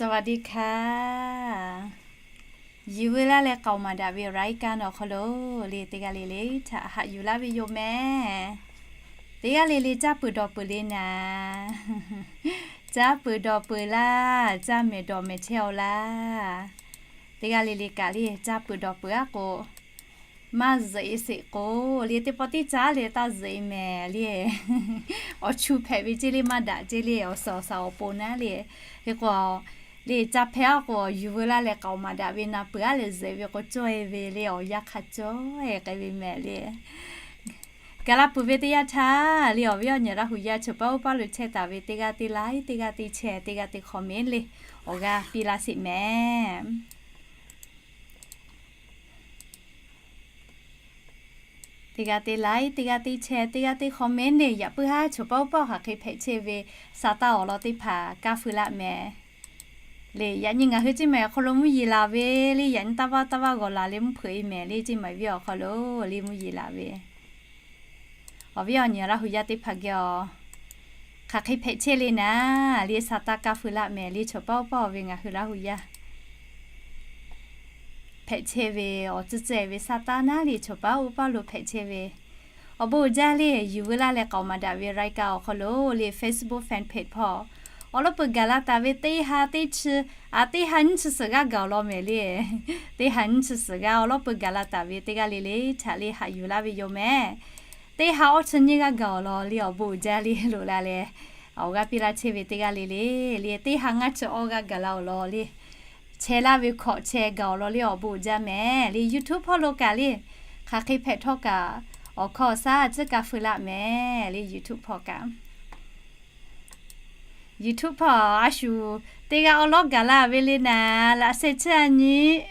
สวัสดีค่ะ Yuˬ veu laˇ leh k'aoˍ maˍ daꞈ ve รายการ awˬ hk'aw lo le, teˇ g'aˇ le le htaꞈ haꞈ yuˬ laˇ ve yoˬ mehˍ. Teˇ g'aˇ le le caˇ peuˬ dawˬ peuˬ le naˍ. Caˇ peuˬ dawˬ peuˬ laˇ, caˇ mehˍ dawˬ mehˍ chehˇ-aw laˇ. Teˇ g'aˇ le le kaꞈ le caˇ peuˬ dawˬ peuˬ-aˉ k'o, maˇ zuhꞈ-e sheˍ k'o le, teˇ pawˆ teˇ caˉ le taˇ zuhꞈ-e mehˍ le. Awˬ chu hpehꞈ ve ceˇ le, maˇ daꞈ ceˇ le, awˬ suhˍ awˬ shaˍ awˬ pon naˉ le. Hk'e k'o le, caˇ hpehˇ-aˉ k'o, yuˬ veu laˇ leh k'aoˍ maˍ daꞈ ve na peuˬ-aˉ leh zuhꞈ ve k'o, cawˇ-e ve le, awˬ yanˇ hk'a cawˇ-e k'ai ve mehˍ le. Gaˬ la peuˬ ve teˇ yanˇ htaˇ le, awˬ viˉ awˬ nyi Laˇ hu yaˇ chaw paˉ oˇ paˉ lo chehˇ taˍ ve teˇ g'aˇ teˇ like, teˇ g'aˇ teˇ share, teˇ g'aˇ teˇ comment le, awˬ g'aˇ piˇ laˇ sheˍ mehˍ. Teˇ g'aˇ teˇ like, teˇ g'aˇ teˇ share, teˇ g'aˇ teˇ comment le, yaꞈ puiˉ haˉ chaw paˉ oˇ paˉ hk'aˬ hk'e hpehꞈ chehˇ ve, sa taˇ awˬ lawn teˇ hpaˍ kaˇ feu laˆ mehˍ le. Yaꞈ nyi ngaˬ hui Ceˇ maˬ awˬ hk'aw lo mvuhˇ yeˬ laˬ ve le, yaꞈ nyi taˇ vaˇ taˇ vaˇ g'awˬ laˬ le, mvuhˇ hpeuꞈ-e mehˍ le, Ceˇ maˬ viˇ awˬ hk'aw lo le mvuhˇ yeˬ laˬ ve. Awˬ viˉ awˬ nyi Laˇ hu yaˇ teˇ hpaˍ geh-aˬ, hk'aˬ hk'e hpehꞈ chehˇ le naˍ le, sa taˇ kaˇ feu laˆ mehˍ le, chaw paˉ oˇ paˉ ve ngaˬ hui Laˇ hu yaˇ hpehꞈ chehˇ ve awˬ tcuhˉ tcuhˉ ve sa taˇ naˉ le, chaw paˉ oˇ paˉ lo hpehꞈ chehˇ ve. Awˬ bon uiˍ jaˇ le, yuˬ veu laˇ leh k'aoˍ maˍ daꞈ ve รายการ awˬ hk'aw lo le, Facebook fan page hpawˇ awˬ lawn peuˬ gaˬ la taˍ ve teˇ ha teˇ chi, a, teˇ ha nyiˇ chi suhˍ g'aˇ gaˬ awˬ lawn mehˍ le. Teˇ ha nyiˇ chi suhˍ g'aˇ awˬ lawn peuˬ gaˬ la taˍ ve teˇ g'aˇ le le htaꞈ le haꞈ yuˬ laˇ ve yoˬ mehˍ. Teˇ ha awˇ chi nyiˇ g'aˇ gaˬ awˬ lawn le, awˬ bon uiˍ jaˇ le, loꞈ la leh awˬ g'aˇ piˇ laˇ chehˇ ve teˇ g'aˇ le le, le teˇ ha ngaˇ chi awˇ g'aˇ gaˬ la awˬ lawn le, chehˇ laˇ ve hkawꞈ chehˇ gaˬ awˬ lawn le, awˬ bon uiˍ jaˇ mehˍ le. YouTube hpawˇ lo kaꞈ le, hk'aˬ hk'e hpehꞈ htawˇ kaꞈ, awˬ hkawˇ awˬ shaˉ tcuhˉ kaˇ feu laˆ mehˍ le, YouTube hpawˇ kaꞈ. YouTube hpawˇ a shu teˇ g'aˇ awˬ lawn gaˬ la ve le naˍ, laꞈ sheh tsuhˇ a nyi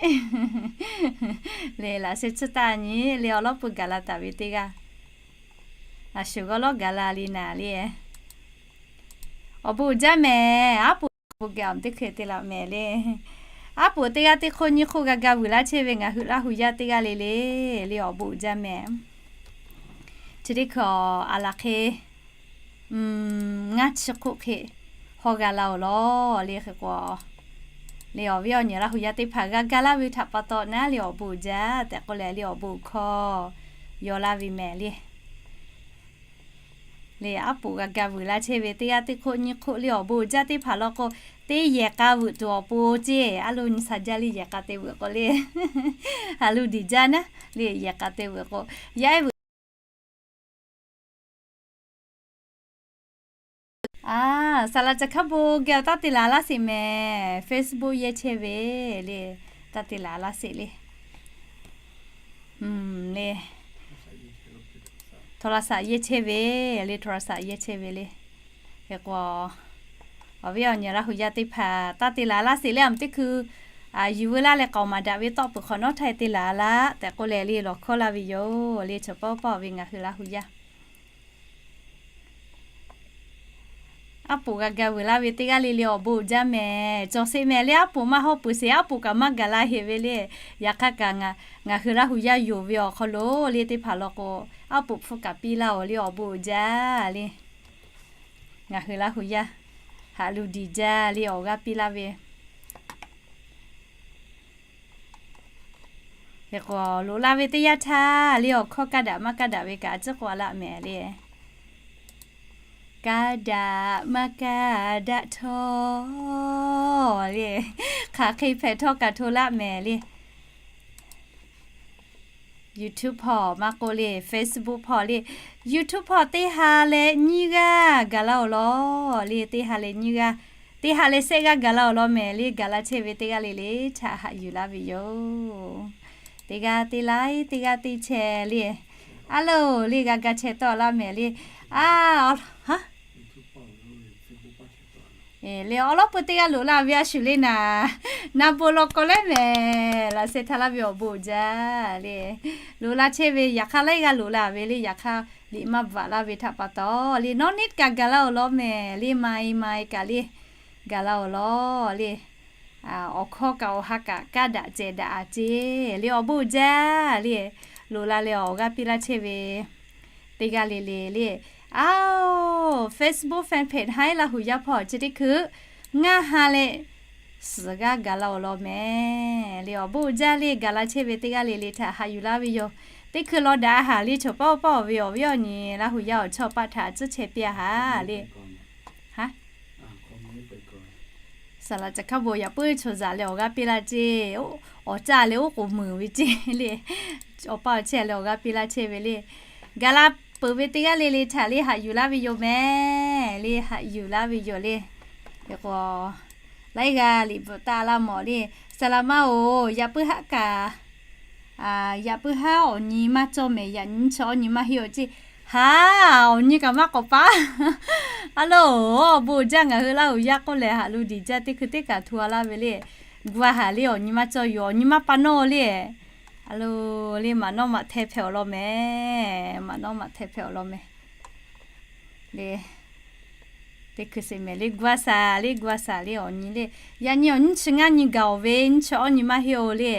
le, laꞈ sheh tsuhˇ taˇ a nyi le, awˬ lawn peuˬ gaˬ la taˍ ve teˇ g'aˇ a shu g'aˇ awˬ lawn gaˬ la le naˍ le. Awˬ bon uiˍ jaˇ mehˍ. Aˉ poꞈ bon geh awˬ teˇ hkui te laꞈ mehˍ le. Aˉ poꞈ teˇ g'aˇ teˇ hk'oˆ nyiˇ hk'oˆ g'a ga vuiˬ laˇ chehˇ ve ngaˬ hui Laˇ hu yaˇ teˇ g'aˇ le le, le awˬ bon uiˍ jaˇ mehˍ. Chi teˇ hkui a laˬ hk'e ngaˇ chi hk'oˆ hk'e hawˇ g'a la awˬ lawn le. Hk'e k'o le, awˬ viˉ awˬ nyi Laˇ hu yaˇ teˇ hpaˍ g'a ga laˇ ve htaꞈ pa taw naˉ le, awˬ bon uiˍ jaˇ tehꞈ k'oˆ leh le, awˬ bon hkawˇ yaw laˇ ve mehˍ le. Le aˉ poꞈ g'a ga vuiˬ laˇ chehˇ ve teˇ g'aˇ teˇ hk'oˆ nyiˇ hk'oˆ le, awˬ bon uiˍ jaˇ teˇ hpaˍ law k'o, teˇ yehˬ k'a vuiˬ tuˬ awˬ pon ceˇ, a lo nyi sa jaˇ le, yehˬ k'a te vuiˬ k'o le, a lo diˬ jaˇ naˉ le, yehˬ k'a te vuiˬ k'o, yaˇ ehˉ vuiˬ A, saˍ laꞈ ca hkaˉ bon geh awˬ taˇ te laˬ laˇ sheˍ mehˍ. Facebook yehˇ chehˇ ve le, taˇ te laˬ laˇ sheˍ le. Le, โทรศัพท์ yehˇ chehˇ ve le, โทรศัพท์ yehˇ chehˇ ve le. Hk'e k'o, awˬ viˉ awˬ nyi Laˇ hu yaˇ teˇ hpaˍ taˇ te laˬ laˇ sheˍ le, a meuꞈ teˇ hkui yuˬ veu laˇ leh k'aoˍ maˍ daꞈ ve tawˆ peuˬ hk'awꞈ nawˉ htaˇ te laˬ laˇ tehꞈ k'oˆ leh le, lawˬ hkawˇ laˇ ve yoˬ le, chaw paw paw ve ngaˬ hui Laˇ hu yaˇ. Aˉ poꞈ g'a ga vuiˬ laˇ ve teˇ g'aˇ le le awˬ bon uiˍ jaˇ mehˍ. Cawˬ sheˍ mehˍ le, aˉ poꞈ maˇ hawˇ peuˬ sheˍ, aˉ poꞈ kaꞈ maˇ gaˬ la heˍ ve le. Yaꞈ hk'aˇ kaꞈ ngaˬ hui Laˇ hu yaˇ yonˍ ve awˬ hk'aw lo le, teˇ hpaˍ law k'o, aˉ poꞈ hpfuhˇ kaꞈ piˇ laˇ-oˬ le, awˬ bon uiˍ jaˇ le. Ngaˬ hui Laˇ hu yaˇ haꞈ lu diˬ jaˇ le, awˬ g'aˇ piˇ laˇ ve. Hk'e k'o, loꞈ la ve teˇ yanˇ htaˇ le, awˬ hkawˇ kaˇ daꞈ maˇ kaˇ daꞈ ve kaꞈ a ciˉ k'oˆ a laˇ mehˍ le. Kaˇ daꞈ maˇ kaˇ daꞈ htawˇ le, hk'aˬ hk'e hpehꞈ htawˇ kaꞈ hto laˇ mehˍ le. YouTube hpawˇ maˇ k'oˆ le, Facebook hpawˇ le, YouTube hpawˇ teˇ ha leh nyiˇ g'aˇ gaˬ laˇ-oˬ law le, teˇ ha leh nyiˇ g'aˇ, teˇ ha leh shehˆ g'aˇ gaˬ laˇ-oˬ law mehˍ le. Gaˬ la chehˇ ve teˇ g'aˇ le le htaꞈ haꞈ yuˬ laˇ ve yoˬ. Teˇ g'aˇ teˇ like, teˇ g'aˇ teˇ share le. A loˬ le, g'a ga chehˇ tawˆ laˇ mehˍ le. A, le awˬ lawn peu teˇ g'aˇ loꞈ la ve a shuˍ le naˍ, na bon law k'aw lehˉ mehˍ. Laꞈ sheh htaˇ laˇ ve awˬ bon uiˍ jaˇ le. Loꞈ la chehˇ ve yaꞈ hk'aˇ laiˉ g'aˇ loꞈ la ve le, yaꞈ hk'aˇ liꞈ maˇ bvuhꞈ laˇ ve htaꞈ pa taw le, nawˉ niˉ kaꞈ gaˬ laˇ-oˬ law mehˍ le, ma e ma e kaꞈ le, gaˬ laˇ-oˬ law le. Awˬ hkawˇ kaꞈ awˬ ha kaꞈ kaˇ daꞈ cehˬ daꞈ a ceˇ le, awˬ bon uiˍ jaˇ le. Loꞈ la leh awˬ g'aˇ piˇ laˇ chehˇ ve teˇ g'aˇ le le le. A, Facebook fan page haiˉ Laˇ hu yaˇ hpawˇ chi teˇ hkui ngaˇ ha leh suhˍ g'aˇ gaˬ la awˬ lawn mehˍ le. Awˬ bon uiˍ jaˇ le, gaˬ la chehˇ ve teˇ g'aˇ le le htaꞈ haꞈ yuˬ laˇ ve yoˬ. Teˇ hkui law daꞈ a haˍ le, chaw paˇ oˇ paˇ awˬ ve awˬ viˉ awˬ nyi Laˇ huˍ yaˇ awˬ chawˇ paˆ htaꞈ tcuhˉ chehˇ piˇ a haˍ le. Saˍ laꞈ caˬ hkaˇ bon yaꞈ puiˉ chaw zaꞈ leh awˬ g'aˇ piˇ laˇ ceˇ. Awˬ caˇ leh oˉ k'oˍ muiˬ ve ceˇ le. Awˬ paˇ awˬ chehˇ leh awˬ g'aˇ piˇ laˇ chehˇ ve le. Gaˬ la peuˬ ve teˇ g'aˇ le le htaꞈ le haꞈ yuˬ laˇ ve yoˬ mehˍ le, haꞈ yuˬ laˇ ve yoˬ le. Hk'e k'o, laiˉ g'aˇ liꞈ bvuhꞈ taˆ laˇ mawˬ le. Saˍ laꞈ ma oˬ, yaꞈ puiˉ haˉ kaꞈ, yaꞈ puiˉ haˉ awˬ nyi maˇ cawˇ mehˍ, yaꞈ nyi nyiˇ chi awˇ nyi maˇ heˆ awˬ ceˇ. Haˍ, awˬ nyi kaꞈ maˇ k'awꞈ paˉ. A loˬ, awˬ bon uiˍ jaˇ ngaˬ hui Laˇ huˍ yaˇ k'oˆ lehˬ, haꞈ lo diˬ jaˇ teˇ hkui teˇ kaꞈ htu a laˇ ve le. Gu a haˍ le, awˬ nyi maˇ cawˇ yoˬ, awˬ nyi maˇ pa nawˇ le. A loˬ le, maꞈ nawˉ maꞈ hteh hpehꞈ awˬ lawn mehˍ, maꞈ nawˉ maꞈ hteh hpehꞈ awˬ lawn mehˍ le. Teˇ hkui sheˍ mehˍ le, gu a shaˍ le, gu a shaˍ le awˬ nyi le. Yaꞈ nyi awˬ nyi nyiˇ chi ngaˇ nyi gaˬ awˬ ve, nyiˇ chi awˇ nyi maˇ heˆ oˬ le.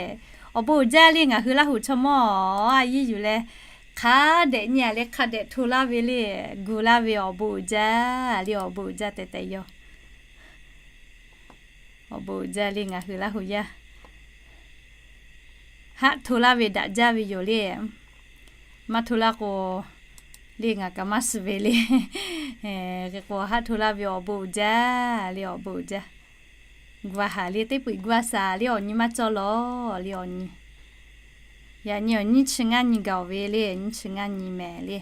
Awˬ bon uiˍ jaˇ le ngaˬ hui Laˇ huˍ chaw mawˇ a yiˇ yuˬ leh, hk'a dehꞈ nyi a leh hk'a dehꞈ hto laˇ ve le. Gu laˇ ve awˬ bon uiˍ jaˇ le, awˬ bon uiˍ jaˇ tehꞈ tehꞈ yoˬ. Awˬ bon uiˍ jaˇ le ngaˬ hui Laˇ huˍ yaˇ haˆ hto laˇ ve daꞈ jaˇ ve yoˬ le. Maˇ hto laˇ k'o, le ngaˬ kaꞈ maˇ shiˍ ve le. Hk'e k'o haˆ hto laˇ ve awˬ bon uiˍ jaˇ le, awˬ bon uiˍ jaˇ. Gu a haˍ le, teˇ peu eˬ gu a shaˍ le, awˬ nyi maˇ cawˇ lawˬ le awˬ nyi. Yaꞈ nyi awˬ nyi nyiˇ chi ngaˇ nyi gaˬ awˬ ve le, nyiˇ chi ngaˇ nyi mehˍ le.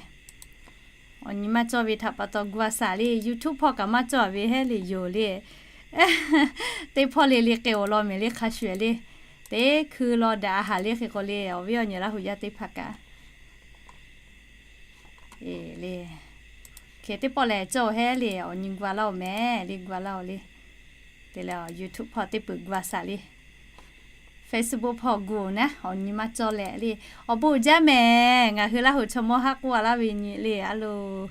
Awˬ nyi maˇ cawˇ ve htaꞈ pa taw gu a shaˍ le, YouTube hpawˇ kaꞈ maˇ cawˇ a ve hehˉ le yoˬ le. Teˇ hpawˇ le le k'ai awˬ lawn mehˍ le, hk'a shuˍ le. Teˇ hkui law daꞈ a haˍ le hk'e k'o le, awˬ viˉ awˬ nyi Laˇ huˍ yaˇ teˇ hpaˍ kaꞈ le. Hk'e teˇ pawˆ lehˬ cawˇ hehˉ le, awˬ nyi gu a laˇ oˬ mehˍ le, gu a laˇ oˬ le. Te leh YouTube hpawˇ teˇ peu eˬ gu a shaˍ le. Facebook hpawˇ gu naˉ, awˬ nyi maˇ cawˇ leh le. Awˬ bon uiˍ jaˇ mehˍ, ngaˬ hui Laˇ huˍ chaw mawˇ haˆ k'oˆ a laˇ ve nyi le, a loˬ.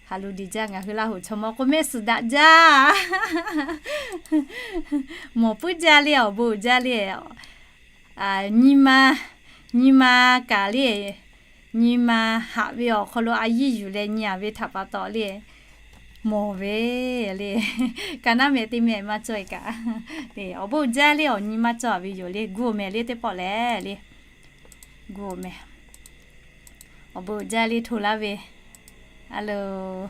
Haˍ lo diˬ jaˇ ngaˬ hui Laˇ huˍ chaw mawˇ k'oˆ mehˆ suhˍ daꞈ jaˇ. Mawˬ puiˉ jaˇ le, awˬ bon uiˍ jaˇ le. Nyi ma, nyi ma kaꞈ le, nyi ma haꞈ ve awˬ hk'aw lo a yiˇ yuˬ leh nyi a ve htaꞈ pa taw le, mawˬ ve le. Ka naˉ mehˍ teˇ mehˍ maˇ cawˇ e kaꞈ, awˬ bon uiˍ jaˇ le, awˬ nyi maˇ cawˇ a ve yoˬ le, gu mehˍ le teˇ pawˆ lehˬ le. Gu mehˍ. Awˬ bon uiˍ jaˇ le hto laˇ ve. A loˬ,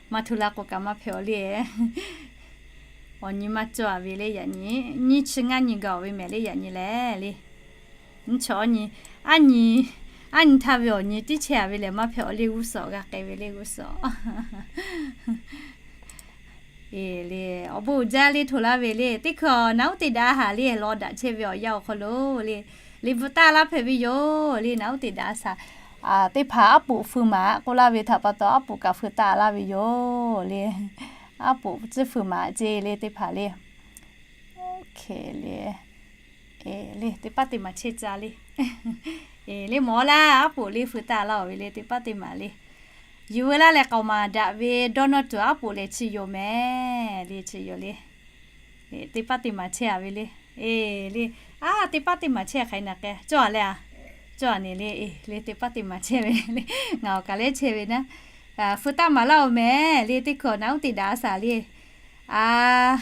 maˇ hto laˇ k'o kaꞈ maˇ hpehꞈ awˬ le. Awˬ nyi maˇ cawˇ a ve le yaꞈ nyi, nyiˇ chi ngaˇ nyi gaˬ awˬ ve mehˍ le yaꞈ nyi lehˬ le. Nyiˇ chi awˇ nyi, aˉ nyi, aˉ nyi htaˇ ve awˬ nyi tiˉ chehˇ a ve lehˬ maˇ hpehꞈ awˬ le g'uˇ suhˍ g'a k'ai ve le g'uˇ suhˍ. E le, awˬ bon uiˍ jaˇ le hto laˇ ve le. Teˇ hkui naˉ uˉ te daꞈ a haˍ le, law daꞈ chehˇ ve awˬ yanˇ awˬ hk'aw lo le, liꞈ bvuhꞈ taˆ laˇ hpehꞈ ve yoˬ le. Naˉ uˉ te daꞈ a shaˍ, teˇ hpaˍ aˉ poꞈ feu maˍ k'oˆ laˇ ve htaꞈ pa taw aˉ poꞈ kaꞈ feu taˆ laˇ ve yoˬ le. Aˉ poꞈ tcuhˇ feu maˍ ceˇ le teˇ hpaˍ le. Hk'e le, le teˇ paˉ te maˍ chehˇ ca le. E le mawˬ laˇ, aˉ poꞈ le feu taˆ laˇ oˬ ve le teˇ paˉ te maˍ le. Yuˬ veu laˇ leh k'aoˍ maˍ daꞈ ve dawˇ nawˇ tuˬ aˉ poꞈ lehˬ chi yoˬ mehˍ le, chi yoˬ le. Teˇ paˉ te maˍ chehˇ a ve le. E le, a teˇ paˉ te maˍ chehˇ hk'aˬ hk'e na k'ai cawˇ a le a, cawˇ a ne le. E le teˇ paˉ te maˍ chehˇ ve le. Ngaˬ awˬ kaˬ lehˉ chehˇ ve naˉ, feu taˆ maˍ laˇ oˬ mehˍ le. Teˇ hkui naˉ uˉ te daꞈ a shaˍ le. A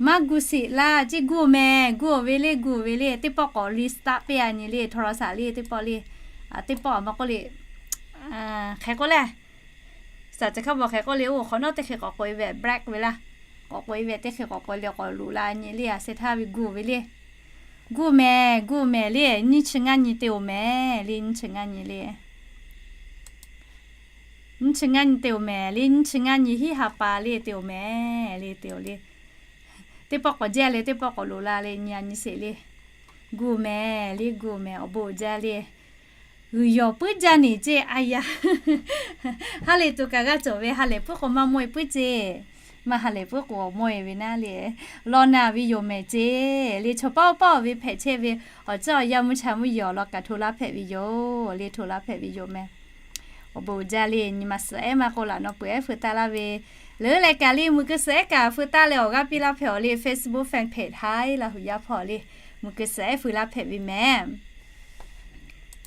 maˇ gu sheˍ laˇ ceˇ, gu mehˍ, gu ve le, gu ve le. Teˇ pawˆ k'awꞈ le start piˇ a nyi le, โทรศัพท์ le teˇ pawˆ le. Teˇ pawˆ a maˇ k'oˆ le, hk'e k'oˆ le, saˍ ca hkaˇ bawˬ hk'e k'oˆ le, oˇ hk'awꞈ nawˉ teˇ hk'e k'awꞈ k'oꞈ e ve black ve laˇ. K'awꞈ k'oꞈ e ve teˇ hk'e k'awꞈ k'oꞈ e le k'awꞈ loꞈ la nyi le, a sheh htaˇ ve gu ve le. Gu mehˍ, gu mehˍ le, nyiˇ chi ngaˇ nyi te oˬ mehˍ le, nyiˇ chi ngaˇ nyi le. Nyiˇ chi ngaˇ nyi te oˬ mehˍ le, nyiˇ chi ngaˇ nyi hiˉ ha pa le te oˬ mehˍ le, te oˬ le. Teˇ pawˆ k'awꞈ jehˇ le, teˇ pawˆ k'awꞈ loꞈ la le, nyi a nyi sheˍ le. Gu mehˍ le, gu mehˍ, awˬ bon uiˍ jaˇ le. G'uiˬ yawˬ puiˉ jaˇ neˬ ceˇ a yaˇ. Ha lehˬ tuˬ kaꞈ g'a cawˬ ve, ha lehˬ puiˉ k'o maˇ mawˇ e puiˉ ceˇ. Maˇ ha lehˬ puiˉ k'o mawˇ e ve naˉ le. Law naˬ ve yoˬ mehˍ ceˇ le, chaw paˇ oˇ paˇ oˬ ve hpehꞈ chehˇ ve, awˬ ceuˬ awˬ yanˇ mvuhˇ cha mvuhˇ yeˬ awˬ lawn kaꞈ hto laˇ hpehꞈ ve yoˬ le, hto laˇ hpehꞈ ve yoˬ mehˍ. Awˬ bon uiˍ jaˇ le, nyi ma suhˍ ehˉ maˇ k'oˆ laꞈ nawˉ peuˬ ehˉ feu taˆ laˇ ve, leuˉ leh kaꞈ le mui keu suhˍ ehˉ kaꞈ feu taˆ leh awˬ g'aˇ piˇ laˇ hpehꞈ awˬ le Facebook fan page Haiˉ Laˇ huˍ yaˇ hpawˇ le, mui keu suhˍ ehˉ feu laˇ hpehꞈ ve mehˍ.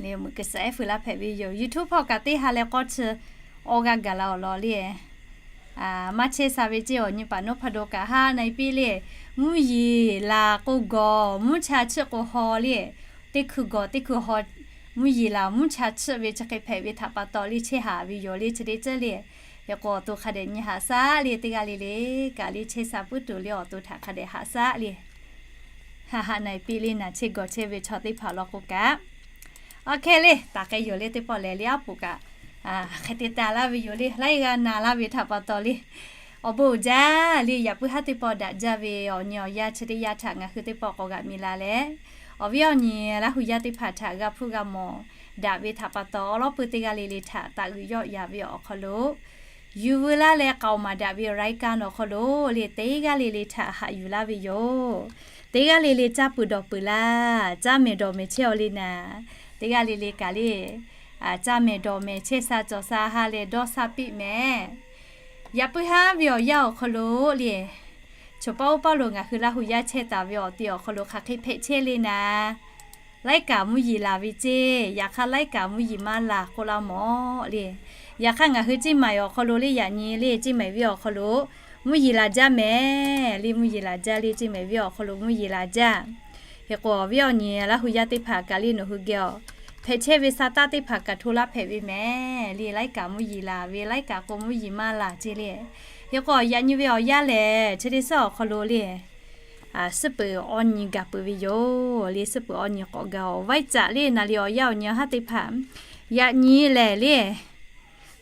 Le mui keu suhˍ ehˉ feu laˇ hpehꞈ ve yoˬ. YouTube hpawˇ kaꞈ teˇ ha leh k'awˇ chi awˇ g'aˇ gaˬ la awˬ lawn le. maˇ chehˇ sha ve ceˇ awˬ nyi paˍ nawˉ hpaˇ daw kaꞈ haˉ na e piˇ le. Mvuhˇ yeˬ laˬ k'o gawˬ, mvuhˇ cha chiˆ k'o haw le. Teˇ hkui gawˬ teˇ hkui haw, mvuhˇ yeˬ laˬ mvuhˇ cha chiˆ ve chi hk'e hpehꞈ ve htaꞈ pa taw le chehˇ haꞈ ve yoˬ le chi teˇ ceuˬ le. Hk'e k'o awˬ to hk'a dehꞈ nyi haꞈ shaˉ le teˇ g'aˇ le le kaꞈ le chehˇ sha puiˉ tuˬ le awˬ to htaꞈ hk'a dehꞈ haꞈ shaˉ le. Haꞈ haꞈ na e piˇ le naˬ chehˇ gawˬ chehˇ ve chaw teˇ hpaˍ law k'o kaꞈ, aˬ hk'e le taˍ k'ai yoˬ le teˇ pawˆ lehˬ le aˉ poꞈ kaꞈ hk'e te taˍ laˇ ve yoˬ le laiˉ g'aˇ na laˇ ve htaꞈ pa taw le. Awˬ bon uiˍ jaˇ le yaꞈ puiˉ haˉ teˇ pawˆ daꞈ jaˇ ve awˬ nyi awˬ yanˇ chi teˇ yanˇ htaꞈ ngaˬ hui teˇ pawˆ k'awꞈ g'aꞈ mi la leh, awˬ viˉ awˬ nyi Laˇ hu yaˇ teˇ hpaˍ htaꞈ g'a hpuˇ g'a mawˬ daꞈ ve htaꞈ pa taw awˬ lawˉ pui teˇ g'aˇ le le htaꞈ taꞈ g'uiˬ yawˆ yaˍ ve awˬ hk'aw lo yuˬ veu laˇ leh k'aoˍ maˍ daꞈ ve awˬ laiˉ kaˆ nawˬ hk'aw lo le teˇ g'aˇ le le htaꞈ haꞈ yuˬ laˇ ve yoˬ. Teˇ g'aˇ le le caˇ peuˬ dawˬ peuˬ laˇ, caˇ mehˍ dawˬ mehˍ chehˇ aw le naˍ, teˇ g'aˇ le le kaꞈ le caˇ mehˍ dawˬ mehˍ chehˇ sha cawˬ sha ha leh dawˇ sha piˇ mehˍ. Yaꞈ puiˉ haˉ ve awˬ yanˇ awˬ hk'aw lo le, choˬ paˆ uˉ paˆ lo ngaˬ hui Laˇ hu yaˇ chehˇ taˍ ve awˬ ti awˬ hk'aw lo hk'aˬ hk'e hpehꞈ chehˇ le naˍ, laiˉ kaꞈ mvuhˇ yeˬ laˬ ve ceˇ, yaꞈ hk'aˇ laiˉ kaꞈ mvuhˇ yeˬ maˇ laˬ k'oˆ laˇ mawˬ le. Yaꞈ hk'aˇ ngaˬ hui Ceˇ maiˍ awˬ hk'aw lo le yaꞈ nyi le Ceˇ maiˍ venˇ awˬ hk'aw lo mvuhˇ yeˬ laˬ jaˇ mehˍ le, mvuhˇ yeˬ laˬ jaˇ le Ceˇ maiˍ venˇ awˬ hk'aw lo mvuhˇ yeˬ laˬ jaˇ. Hk'e k'o awˬ viˉ awˬ nyi Laˇ hu yaˇ teˇ hpaˍ kaꞈ le nawˬ hui geh awˬ hpehꞈ chehˇ ve sa taˇ teˇ hpaˍ kaꞈ hto laˇ hpehꞈ ve mehˍ le, laiˉ kaꞈ mvuhˇ yeˬ laˬ ve laiˉ kaꞈ k'o mvuhˇ yeˬ maˇ laˬ ceˇ le. Hk'e k'o yaꞈ nyi ve awˬ yanˇ lehˬ chi teˇ suhˉ awˬ hk'aw lo le suhˉ peuˬ awˇ nyi gaˬ peuˬ ve yoˬ le, suhˉ peuˬ awˇ nyi k'awꞈ gaˬ awˬ vaiˇ caꞈ le naˍ liꞈ awˬ yanˇ awˬ nyi haˉ teˇ hpaˍ, yaꞈ nyi lehˬ le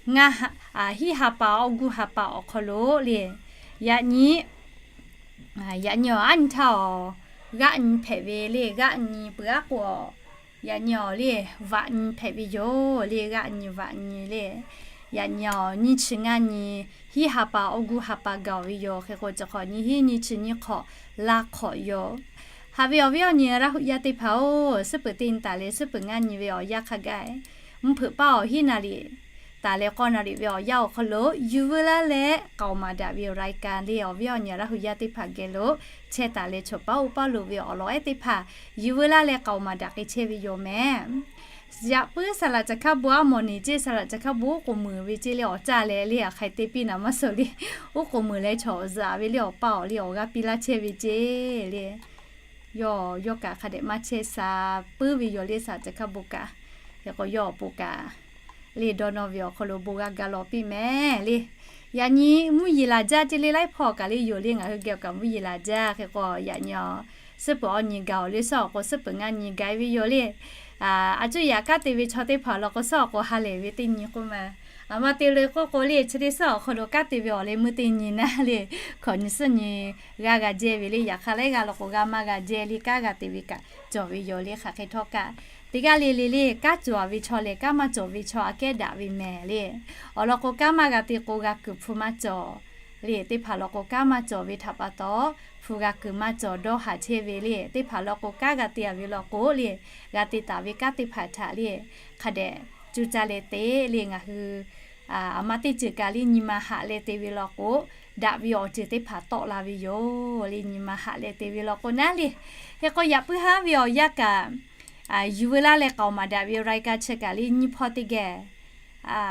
ngaˇ hiˉ ha pa awˬ gu ha pa awˬ hk'aw lo le, yaꞈ nyi, yaꞈ nyi awˬ aˉ nyi htaˇ awˬ g'aˆ nyi hpehꞈ ve le, g'aˆ nyi peuˬ aˉ k'o, yaꞈ nyi awˬ le vaꞈ nyi hpehꞈ ve yoˬ le, g'aˆ nyi vaꞈ nyi le. Yaꞈ nyi awˬ nyiˇ chi ngaˇ nyi hiˉ ha pa awˬ gu ha pa gaˬ ve yoˬ. Hk'e k'o chi hk'awꞈ nyi hiˉ nyi chi nyi hk'awꞈ laˇ hk'awꞈ yoˬ. Haꞈ ve awˬ viˉ awˬ nyi Laˇ hu yaˇ teˇ hpaˍ-oˬ, suhˉ peuˬ teˇ nyi taˍ leh suhˉ peuˬ ngaˇ nyi ve awˬ yanˇ hk'a gaˇ mvuhˇ hpeuꞈ paˇ awˬ hiˉ naˍ riˍ taˍ leh k'awˇ naˍ riˍ ve awˬ yanˇ awˬ hk'aw lo yuˬ veu laˇ leh k'aoˍ maˍ daꞈ ve awˬ รายการ le awˬ viˉ awˬ nyi Laˇ hu yaˇ teˇ hpaˍ geh lo chehˇ taˍ leh choˬ paˉ uˉ paˉ lo ve awˬ lawn ehˉ teˇ hpaˍ yuˬ veu laˇ leh k'aoˍ maˍ daꞈ k'ai chehˇ ve yoˬ mehˍ. Yaꞈ puiˉ saˍ laꞈ caˬ hkaˇ bon aˉ mawˬ neˬ ceˇ, saˍ laꞈ caˬ hkaˇ bon oˉ k'oˍ muiˬ ve ceˇ le awˬ caˇ leh le aˬ hk'ai te piˇ naˍ maˇ suh le, oˉ k'oˍ muiˬ leh chaw zuhꞈ ve le awˬ paˇ awˬ le awˬ g'aˇ piˇ laˇ chehˇ ve ceˇ le. Yawˇ yawˇ kaꞈ hk'a dehꞈ maˇ chehˇ sha puiˉ ve yoˬ le saˍ laꞈ caˬ hkaˇ bon kaꞈ. Hk'e k'o yawˇ awˬ pon kaꞈ le dawˇ nawˇ ve awˬ hk'aw lo bon g'a ga lawˬ piˇ mehˍ le. Yaꞈ nyi mvuhˇ yeˬ laˬ jaˇ ceˇ le laiˉ hpawˇ kaꞈ le yoˬ le ngaˬ hui geh awˬ kaꞈ mvuhˇ yeˬ laˬ jaˇ. Hk'e k'o yaꞈ nyi awˬ suhˉ peuˬ awˇ nyi gaˬ awˬ le suhˉ awˬ k'o suhˉ peuˬ ngaˇ nyi gaˬ ve yoˬ le. A cuˇ yaꞈ kanˉ te ve chaw teˇ hpaˍ law k'o suhˉ awˬ k'o ha lehˬ ve teˇ nyi k'oˆ ma. A ma te le k'oˆ k'o le chi teˇ suhˉ awˬ hk'aw lo kanˉ te ve awˬ leh meuˇ teˇ nyi naˉ le, hkawꞈ nyi suhˉ nyi g'aˇ g'a jehˇ ve le. Yaꞈ hk'aˇ laiˉ g'aˇ law k'o g'aˇ maˇ g'a jehˇ le, kanˉ g'a te ve kaꞈ cawˬ ve yoˬ le. Hk'aˬ hk'e htawˇ kaꞈ teˇ g'aˇ le le le kanˉ cawˬ ve chaw lehˬ kanˉ maˇ cawˬ ve chaw aꞈ kehˉ daꞈ ve mehˍ le. Awˬ lawn k'o kanˉ maˇ g'a te k'o g'a kuiˬ hpu maˇ cawˬ le. Teˇ hpaˍ law k'o kanˉ maˇ cawˬ ve htaꞈ pa taw hpu g'a kuiˬ maˇ cawˬ dawˇ haˍ chehˇ ve le. Teˇ hpaˍ law k'o kanˉ g'a te a ve law k'o le, g'a te taˍ ve kanˉ teˇ hpaˍ htaꞈ le hk'a dehꞈ cuˇ caˇ leh te le ngaˬ hui aˬ ma teˇ ceuˬ kaꞈ le nyi ma haꞈ leh te ve law k'o, daꞈ ve awˬ ceuˬ teˇ hpaˍ tawˆ la ve yoˬ le. Nyi ma haꞈ leh te ve law k'o naˉ le. Hk'e k'o yaꞈ puiˉ haˉ ve awˬ yanˇ kaꞈ yuˬ veu laˇ leh k'aoˍ maˍ daꞈ ve รายการ chi kaꞈ le nyiˇ hpawˇ teˇ geh